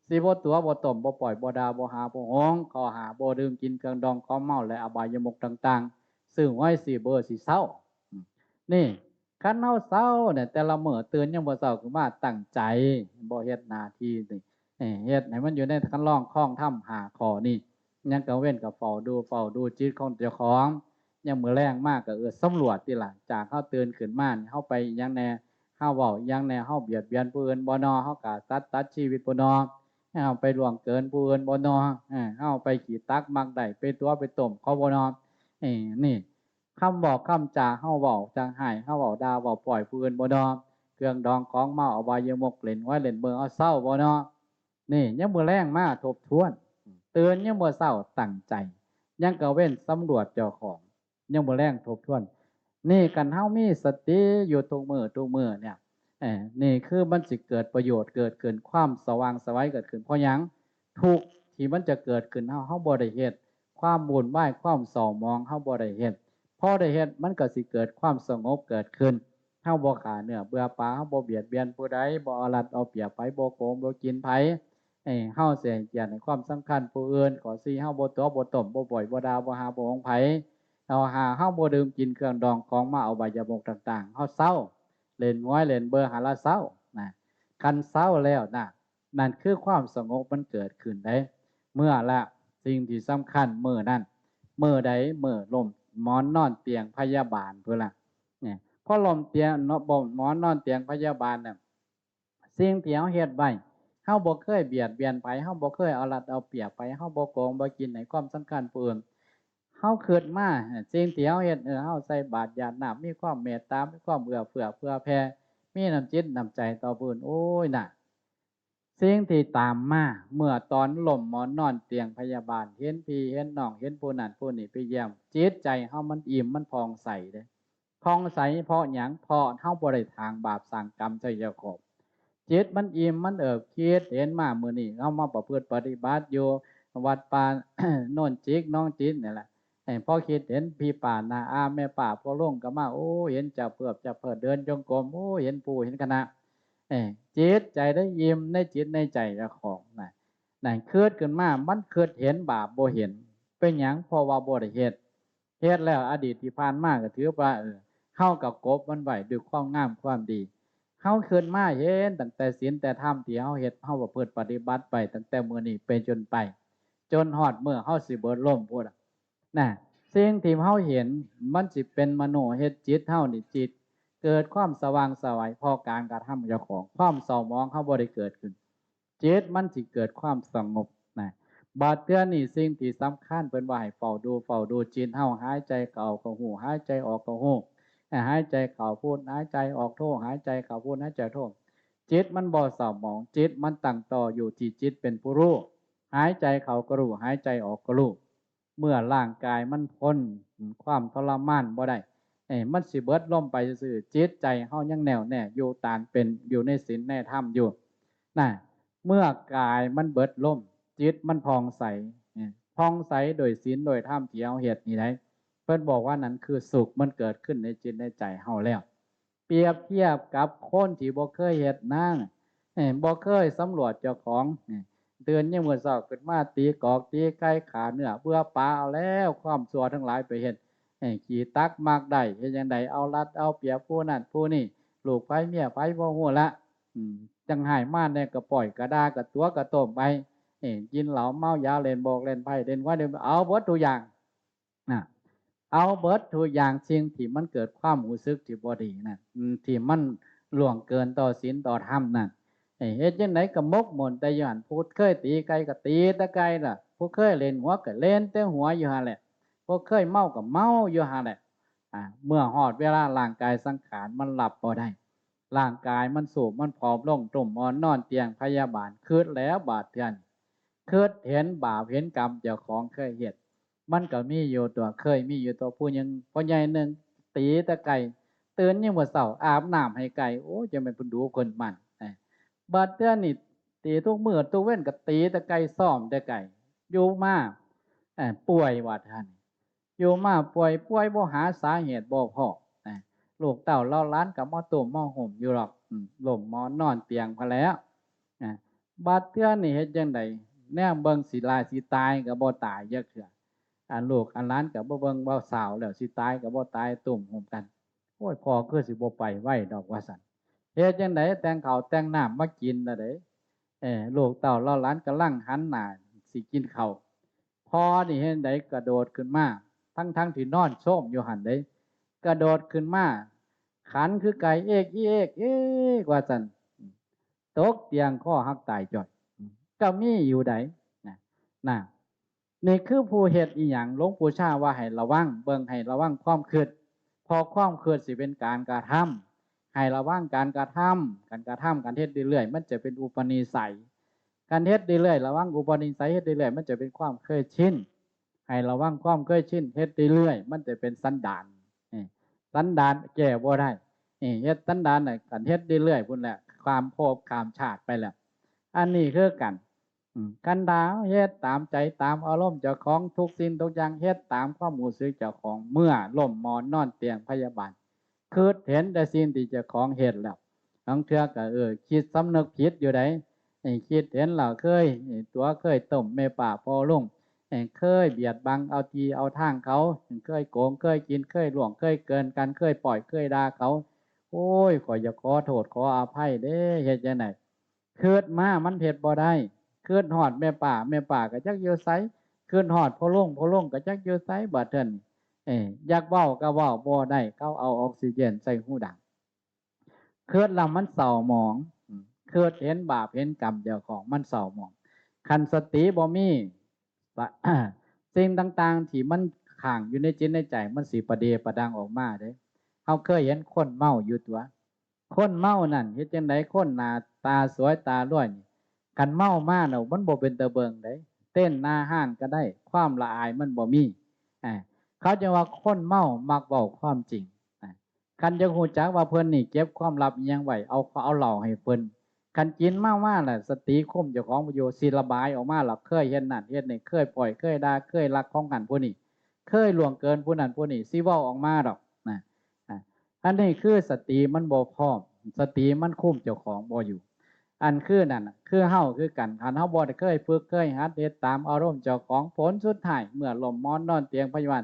สิบ่ตั๋วบ่ต้ม บ่ปล่อย บ่ด่า บ่หา บ่หวง ข้อห้า บ่ดื่มกินเครื่องดองของเมาและอบายมุขต่างๆ ซื้อหวยซื้อเบอร์สิเซา อืม นี่ คันเฮาเซาเนี่ย แต่ละมื้อตื่นยามมื้อเช้าขึ้นมาตั้งใจ บ่เฮ็ดหน้าที่นี่ เอ่อ เฮ็ดให้มันอยู่ในคันลองครองธรรมห้าข้อนี่ ยังกลางเว็นก็เฝ้าดู เฝ้าดูจิตของเจ้าของ ยามมื้อแลงมาก็ เออ สำรวจติล่ะ จากเฮาตื่นขึ้นมานี่ เฮาไปอิหยังแหน่ เฮาเว้าอิหยังแหน่ เฮาเบียดเบียนผู้อื่นบ่นอ เฮาฆ่าสัตว์ตัดชีวิตบ่นอ เฮาไปล่วงเกินผู้อื่นบ่นอ เออ เฮาไปขี้ตักมักได้ ไปตั๋วไปต้มเขาบ่นอ เออ นี่ คำบอกคำจาเฮาเว้าจั่งฮ้าย เฮาเว้าด่าเว้าป้อยผู้อื่นบ่นอ เครื่องดองของเมาอบายมุข เล่นหวยเล่นเบอร์ เฮาเซาบ่นอ นี่ ยามมื้อแลงมาทบทวน ตื่นยามมื้อเช้าตั้งใจ ยังกลางเว็นสำรวจเจ้าของ ยามมื้อแลงทบทวน นี่ คันเฮามีสติอยู่ทุกมื้อทุกมื้อเนี่ย เอ่อ นี่คือมันสิเกิดประโยชน์เกิดขึ้น ความสว่างไสวเกิดขึ้น เพราะหยัง ทุกข์ที่มันจะเกิดขึ้น เฮา เฮาบ่ได้เฮ็ด ความวุ่นวาย ความเศร้าหมอง เฮาบ่ได้เฮ็ด พอได้เฮ็ด มันก็สิเกิดความสงบเกิดขึ้น เฮาบ่ฆ่าเนื้อเบื่อปลา เฮาบ่เบียดเบียนผู้ใด บ่เอารัดเอาเปรียบไผ บ่โกงบ่กินไผ เอ้ย เฮาสิให้เกียรติให้ความสำคัญผู้อื่น ข้อสี่ เฮาบ่ตั๋วบ่ต้ม บ่ป้อย บ่ด่า บ่หา บ่หวงไผ ข้อห้า เฮาบ่ดื่มกินเครื่องดองของเมาอบายมุขต่างๆ เฮาเซา เล่นหวยเล่นเบอร์ หันละเซา นะ คันเซาแล้วนะ นั่นคือความสงบมันเกิดขึ้นเด้ เมื่อละ สิ่งที่สำคัญมื้อนั้น มื้อใด มื้อล้มหมอนนอนเตียงพยาบาลพุ้นล่ะ เนี่ย พอล้มเตียงเนาะ บ่ หมอนนอนเตียงพยาบาลน่ะ สิ่งที่เฮาเฮ็ดไว้ เฮาบ่เคยเบียดเบียนไผ เฮาบ่เคยเอารัดเอาเปรียบไผ เฮาบ่โกงบ่กินให้ความสำคัญผู้อื่น เฮาคิดมา สิ่งที่เฮาเฮ็ด เออ เฮาใส่บาตรหยาดน้ำ มีความเมตตา มีความเอื้อเฟื้อเผื่อแผ่ มีน้ำจิตน้ำใจต่อผู้อื่น โอ้ยน่ะ สิ่งที่ตามมา เมื่อตอนล้มหมอนนอนเตียงพยาบาล เห็นพี่เห็นน้อง เห็นผู้นั้นผู้นี้ไปเยี่ยม จิตใจเฮามันอิ่ม มันผ่องใสเด้ ผ่องใสเพราะหยัง เพราะเฮาบ่ได้สร้างบาปสร้างกรรมใส่เจ้าของ จิตมันอิ่ม มันเอิบ คิดเห็นมามื้อนี้ เฮามาประพฤติปฏิบัติอยู่วัดป่า โนนจิก หนองจิกนี่แหละ เอ้ย พอคิดเห็นพี่ป้าน้าอาแม่ป้าพ่อลุงก็มา โอ้ เห็นเจ้าเพิ่น เจ้าเพิ่นเดินจงกรม โอ้ เห็นผู้เห็นคณะ เอ้ย จิตใจได้อิ่มในจิตในใจเจ้าของนะ นั่นคิดขึ้นมา มันคิดเห็นบาปบ่เห็น เป็นหยัง เพราะว่าบ่ได้เฮ็ด เฮ็ดแล้วอดีตที่ผ่านมาก็ถือว่า เออ เฮาก็กลบมันไว้ด้วยความงามความดี เฮาคิดมาเห็นตั้งแต่ศีลแต่ธรรมที่เฮาเฮ็ด เฮาประพฤติปฏิบัติไปตั้งแต่มื้อนี้เป็นต้นไป จนฮอดมื้อเฮาสิเบิดลมพุ้นน่ะ น่ะ สิ่งที่เฮาเห็นมันสิเป็นมโนเฮ็ดจิตเฮานี่ จิตเกิดความสว่างไสวเพราะการกระทำเจ้าของ ความเศร้าหมองเฮาบ่ได้เกิดขึ้น จิตมันสิเกิดความสงบนะ บาดเทื่อนี่สิ่งที่สำคัญเพิ่นว่าให้เฝ้าดู เฝ้าดูจิตเฮา หายใจเข้าก็ฮู้ หายใจออกก็ฮู้ หายใจเข้าพุทธ หายใจออกโธ หายใจเข้าพุทธ หายใจโธ จิตมันบ่เศร้าหมอง จิตมันตั้งต่ออยู่ที่จิตเป็นผู้รู้ หายใจเข้าก็รู้ หายใจออกก็รู้ เมื่อร่างกายมันทนความทรมานบ่ได้ เอ้ย มันสิเบิดลมไปซื่อๆ จิตใจเฮายังแน่วแน่อยู่ ตานเป็นอยู่ในศีลในธรรมอยู่นะ เมื่อกายมันเบิดลม จิตมันผ่องใส เอ้ย ผ่องใสโดยศีลโดยธรรมที่เฮาเฮ็ดนี่ได๋ เพิ่นบอกว่านั่นคือสุขมันเกิดขึ้นในจิตในใจเฮาแล้ว เปรียบเทียบกับคนที่บ่เคยเฮ็ดนา เอ้ย บ่เคยสำรวจเจ้าของ เอ้ย ตื่นยามมื้อเช้าขึ้นมาตีกอกตีไก่ฆ่าเนื้อเบื่อปลาเอาแล้ว ความชั่วทั้งหลายไปเฮ็ด เอ้ย ขี้ตักมักได้ เฮ็ดจั่งใด๋ เอารัดเอาเปรียบผู้นั้นผู้นี้ ลูกไผเมียไผบ่ฮู้ละ อืม จั่งไห้มาแน่ก็ป้อยก็ด่าก็ตั๋วก็ต้มไป เอ้ย กินเหล้าเมายาเล่นโบกเล่นไพ่เล่นหวยเล่น เอาเบิดทุกอย่าง นะ เอาเบิดทุกอย่าง สิ่งที่มันเกิดความรู้สึกที่บ่ดีนะ อืม ที่มันล่วงเกินต่อศีลต่อธรรมนั่น เอ้ย เฮ็ดจั่งใด๋ก็หมกมุ่นแต่อยู่หั่น ผู้เคยตีไก่ก็ตีแต่ไก่ล่ะ ผู้เคยเล่นหวยก็เล่นแต่หวยอยู่หั่นแหละ ผู้เคยเมาก็เมาอยู่หั่นแหละ อ่า เมื่อฮอดเวลาร่างกายสังขารมันรับบ่ได้ ร่างกายมันทรุดมันผอมลง ตุ่มอ่อนนอนเตียงพยาบาล คิดแล้วบาดเทื่อนี่ คิดเห็นบาปเห็นกรรมเจ้าของเคยเฮ็ด มันก็มีอยู่ตั๊ว เคยมีอยู่ตั๊ว ผู้หนึ่ง พ่อใหญ่หนึ่ง ตีแต่ไก่ ตื่นยามมื้อเช้า อาบน้ำให้ไก่ โอ้ จั่งแม่นเพิ่นดุเพิ่นหมั่น เอ้ย บาดเทื่อนี่ ตีทุกมื้อทุกเว็นก็ตีแต่ไก่ ซ้อมแต่ไก่ อยู่มา เอ้ย ป่วยว่าซั่น อยู่มาป่วย ป่วยบ่หาสาเหตุบ่พ้อ นะ ลูกเต้าเหล่าหลานก็มาตุ้มมาโฮมอยู่ดอก อืม ล้มหมอนนอนเตียงพู้นแหล้ว นะ บาดเทื่อนี่เฮ็ดจั่งใด๋ แนมเบิ่งสิหลายสิตายก็บ่ตายจักเทื่อ อันลูกอันหลานก็บ่เบิ่งบ่สาวแล้ว สิตายก็บ่ตาย ตุ้มโฮมกัน โอ้ย พ่อคือสิบ่ไปไวดอกว่าซั่น เฮ็ดจั่งใด๋ แต่งข้าวแต่งน้ำมากินแล้วเด้ เอ้อ ลูกเต้าเหล่าหลานกำลังหันหน้าสิกินข้าว พ่อนี่เฮ็ดใด๋ กระโดดขึ้นมา ทั้งๆ ที่นอนโซมอยู่หั่นเด้ กระโดดขึ้นมา ขันคือไก่ เอกอีเอก เอกว่าซั่น ตกเตียงคอหักตายจ้อย ก็มีอยู่ใด๋ นะ นะ นี่คือผู้เฮ็ดอิหยัง หลวงปู่ชาว่าให้ระวัง เบิ่งให้ระวังความคิด เพราะความคิดสิเป็นการกระทำ ให้ระวังการกระทำ การกระทำ การเฮ็ดเรื่อยๆ มันจะเป็นอุปนิสัย การเฮ็ดเรื่อยๆ ระวังอุปนิสัย เฮ็ดเรื่อยๆ มันจะเป็นความเคยชิน ให้ระวังความเคยชิน เฮ็ดเรื่อยๆ มันจะเป็นสันดาน นี่ สันดานแก้บ่ได้ นี่ เฮ็ดสันดานน่ะ คันเฮ็ดเรื่อยๆ พู้นแหละ ข้ามภพข้ามชาติไปแล้ว อันนี้คือกัน อืม คันถ้าเฮาเฮ็ดตามใจตามอารมณ์เจ้าของทุกสิ่งทุกอย่าง เฮ็ดตามความรู้สึกเจ้าของ เมื่อล้มหมอนนอนเตียงพยาบาล คิดเห็นแต่สิ่งที่เจ้าของเฮ็ดแล้ว บางเทื่อก็ เออ คิดสำนึกผิดอยู่ใด๋ เอ้ย คิดเห็นแล้วเคย เอ้ย ตั๋วเคยต้มแม่ป้าพ่อลุง เอ้ย เคยเบียดบังเอาที่เอาทางเขา เคยโกง เคยกิน เคยล่วง เคยเกินกัน เคยป้อย เคยด่าเขา โอ้ย ข้อยอยากขอโทษขออภัยเด้ เฮ็ดจั่งใด๋ คิดมามันเฮ็ดบ่ได้ คิดฮอดแม่ป้า แม่ป้าก็จักอยู่ไส คิดฮอดพ่อลุง พ่อลุงก็จักอยู่ไส บาดเทื่อนี่ เอ้ย อยากเว้าก็เว้าบ่ได้ เขาเอาออกซิเจนใส่หูดัง คิดแล้วมันเศร้าหมอง อืม คิดเห็นบาปเห็นกรรมเจ้าของ มันเศร้าหมอง คันสติบ่มี สิ่งต่างๆ ที่มัน ขังอยู่ในจิตในใจ มันสิประเดประดังออกมาเด้ เฮาเคยเห็นคนเมาอยู่ตัว คนเมานั่นเฮ็ดจั่งใด คนหน้าตาสวยตารวยนี่ คันเมามาแล้วมันบ่เป็นตาเบิ่งเด้ เต้นหน้าห้านก็ได้ ความละอายมันบ่มี อ่า เขาจั่งว่าคนเมามักเว้าความจริง อ่า คันอยากฮู้จักว่าเพิ่นนี่เก็บความลับอิหยังไว้ เอา เอาเหล้าให้เพิ่น คันกินเมามาแล้วสติคุมเจ้าของบ่อยู่ สิระบายออกมาล่ะ เคยเฮ็ดนั่นเฮ็ดนี่ เคยป้อย เคยด่า เคยลักของหั้นผู้นี้ เคยล่วงเกินผู้นั้นผู้นี้ สิเว้าออกมาดอกนะ อ่ะ อันนี้คือสติมันบ่พร้อม สติมันคุมเจ้าของบ่อยู่ อันคือนั่นน่ะ คือเฮาคือกัน คันเฮาบ่ได้เคยฝึกเคยหัดเฮ็ดตามอารมณ์เจ้าของ ผลสุดท้ายเมื่อล้มหมอนนอนเตียงพยาบาล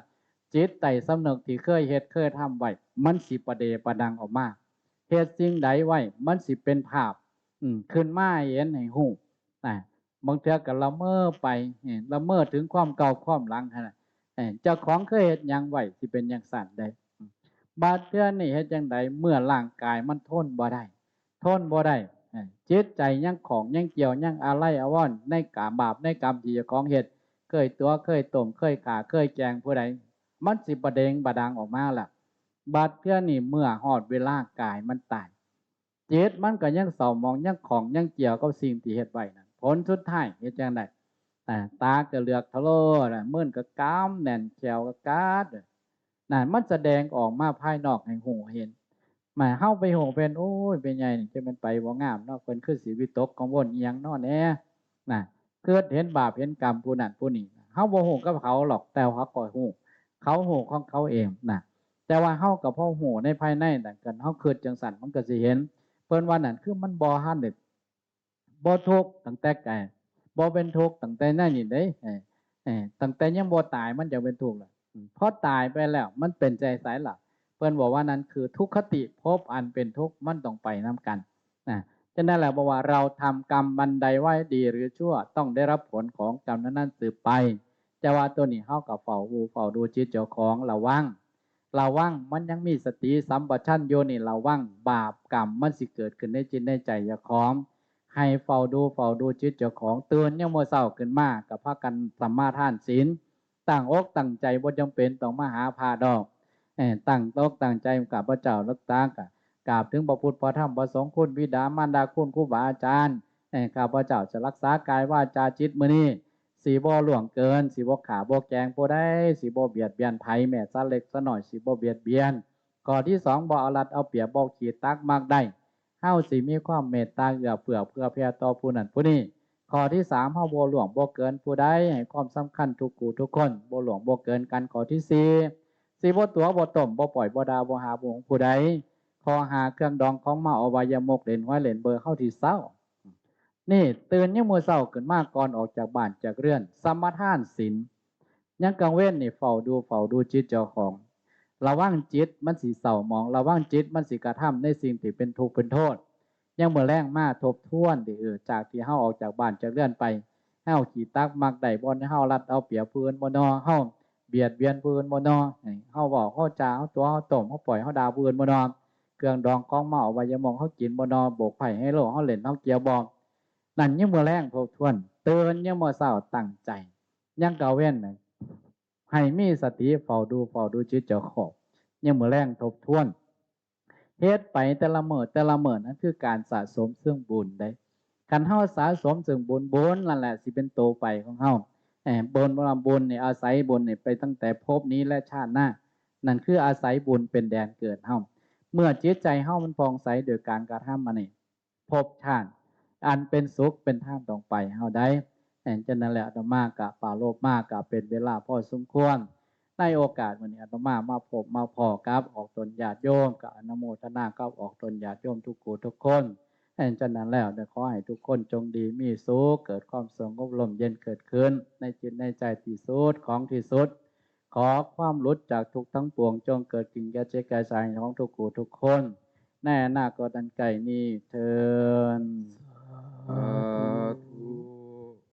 จิตใต้สำนึกที่เคยเฮ็ดเคยทำไว้ มันสิประเดประดังออกมา เฮ็ดสิ่งใดไว้ มันสิเป็นภาพ อืม ขึ้นมาให้เห็นให้ฮู้ อ่ะ บางเทื่อก็ละเมอไป เอ้ย ละเมอถึงความเก่าความหลังหั่นน่ะ เอ้ย เจ้าของเคยเฮ็ดหยังไว้ สิเป็นจั่งซั้นเด้ บาดเทื่อนี่เฮ็ดจั่งใด เมื่อร่างกายมันทนบ่ได้ ทนบ่ได้ เอ้ย จิตใจยังข้องยังเกี่ยว ยังอาลัยอาวรณ์ในกาม บาปในกรรมที่เจ้าของเฮ็ด เคยตั๋ว เคยต้ม เคยฆ่า เคยแกล้งผู้ใด มันสิประเดงประดังออกมาล่ะ บาดเทื่อนี่เมื่อฮอดเวลากายมันตาย จิตมันก็ยังเศร้าหมอง ยังข้องยังเกี่ยวกับสิ่งที่เฮ็ดไว้นั่น ผลสุดท้ายเฮ็ดจั่งใด อ่า ตาก็เหลือกทะโลน่ะ มือก็กำแน่น แข้วก็กัด นั่นมันแสดงออกมาภายนอกให้ฮู้เห็น แหม เฮาไปฮู้เพิ่น โอ้ย แม่ใหญ่นี่จั่งแม่นไปบ่งามเนาะ เพิ่นคือสิวิตกกังวลอิหยังเนาะแหน่ น่ะ คิดเห็นบาปเห็นกรรมผู้นั้นผู้นี้ เฮาบ่ฮู้กับเขาหรอก แต่เขาก็ฮู้ เขาฮู้ของเขาเองน่ะ แต่ว่าเฮาก็พอฮู้ในภายในนั่น คันเฮาคิดจั่งซั้น มันก็สิเห็น เพิ่นว่านั่นคือมันบ่ทันได้ บ่ทุกข์ตั้งแต่ไกล บ่เป็นทุกข์ตั้งแต่ในนี่เด้ เอ้ย เอ้ย ตั้งแต่ยังบ่ตายมันจะเป็นทุกข์ล่ะ อืม พอตายไปแล้วมันเป็นจั่งใดล่ะ เพิ่นบอกว่านั่นคือทุกขติ ภพอันเป็นทุกข์มันต้องไปนำกัน นะ ฉะนั้นแหละบอกว่าเราทำกรรมอันใดไว้ดีหรือชั่ว ต้องได้รับผลของกรรมนั้นๆสืบไป แต่ว่าตัวนี้เฮาก็เฝ้ารู้เฝ้าดูจิตเจ้าของ ระวัง ระวัง มันยังมีสติสัมปชัญญะอยู่นี่ ระวัง บาปกรรมมันสิเกิดขึ้นในจิตในใจเจ้าของ ให้เฝ้าดูเฝ้าดูจิตเจ้าของ ตื่นยามมื้อเช้าขึ้นมาก็พากันสมาทานศีล ตั้งอกตั้งใจ บ่จำเป็นต้องมาหาพระดอก เอ้อ ตั้งอกตั้งใจ ข้าพเจ้ารักษา กราบถึงพระพุทธพระธรรมพระสงฆ์ คุณบิดามารดา คุณครูบาอาจารย์ เอ้อ ข้าพเจ้าจะรักษากายวาจาจิตมื้อนี้ สิบ่ล่วงเกิน สิบ่ฆ่าบ่แกล้งผู้ใด สิบ่เบียดเบียนไผ แม้สัตว์เล็กสัตว์น้อย สิบ่เบียดเบียน ข้อที่สอง บ่เอารัดเอาเปรียบ บ่ขีดตักมักได้ เฮาสิมีความเมตตาเอื้อเฟื้อเผื่อแผ่ต่อผู้นั้นผู้นี้ ข้อที่สาม เฮาบ่ล่วงบ่เกินผู้ใด ให้ความสำคัญทุกคู่ทุกคน บ่ล่วงบ่เกินกัน ข้อที่สี่ สิบ่ตั๋วบ่ต้ม บ่ป้อยบ่ด่า บ่หาบ่หวงผู้ใด ข้อห้า เครื่องดองของเมา อบายมุข เล่นหวยเล่นเบอร์ เฮาสิเซา นี่ ตื่นยามมื้อเช้าขึ้นมาก่อนออกจากบ้านจากเรือน สมาทานศีล ยามกลางเว็นนี่เฝ้าดู เฝ้าดูจิตเจ้าของ ระวังจิตมันสิเศร้าหมอง ระวังจิตมันสิกระทำในสิ่งที่เป็นทุกข์เป็นโทษ ยามมื้อแลงมาทบทวนติ เออ จากที่เฮาออกจากบ้านจากเรือนไป เฮาขีดตักมักได้บ่ เฮารัดเอาเปรียบผู้อื่นบ่น้อ เฮาเบียดเบียนผู้อื่นบ่น้อ เฮาเว้า เฮาจ๋า เฮาตั๋ว เฮาต้ม เฮาป้อย เฮาด่าผู้อื่นบ่น้อ เครื่องดองของเมา อบายมุข เฮากินบ่น้อ โบกไพ่ไฮโล เฮาเล่น เฮาเกี่ยวบ่ นั่นยามมื้อแลงทบทวน ตื่นยามมื้อเช้าตั้งใจ ยามกลางเว็นน่ะ ให้มีสติเฝ้าดู เฝ้าดูจิตเจ้าของ ยามมื้อแลงทบทวน เฮ็ดไปแต่ละมื้อแต่ละมื้อ นั่นคือการสะสมซึ่งบุญเด้ คันเฮาสะสมซึ่งบุญ บุญนั่นแหละสิเป็นโตไปของเฮา เอ้อ บุญ บุญนี่อาศัยบุญนี่ไปตั้งแต่ภพนี้และชาติหน้า นั่นคืออาศัยบุญเป็นแดนเกิดเฮา เมื่อจิตใจเฮามันผ่องใสโดยการกระทำอันนี้ ภพชาติอันเป็นสุขเป็นทางต้องไปเฮาได้ เอ้อ ฉะนั้นแล้วอาตมาก็ปรารภมากะเป็นเวลาพอสมควร ในโอกาสมื้อนี้อาตมามาพบมาพ้อกับออกตนญาติโยม ก็อนุโมทนากับออกตนญาติโยมทุกคู่ทุกคน เอ้อ ฉะนั้นแล้วได้ขอให้ทุกคนจงดีมีสุข เกิดความสงบร่มเย็นเกิดขึ้นในจิตในใจที่สุดของที่สุด ขอความหลุดจากทุกข์ทั้งปวงจงเกิดขึ้นแก่จิตแก่ใจของทุกคู่ทุกคน ในอนาคตอันใกล้นี้เทอญ สา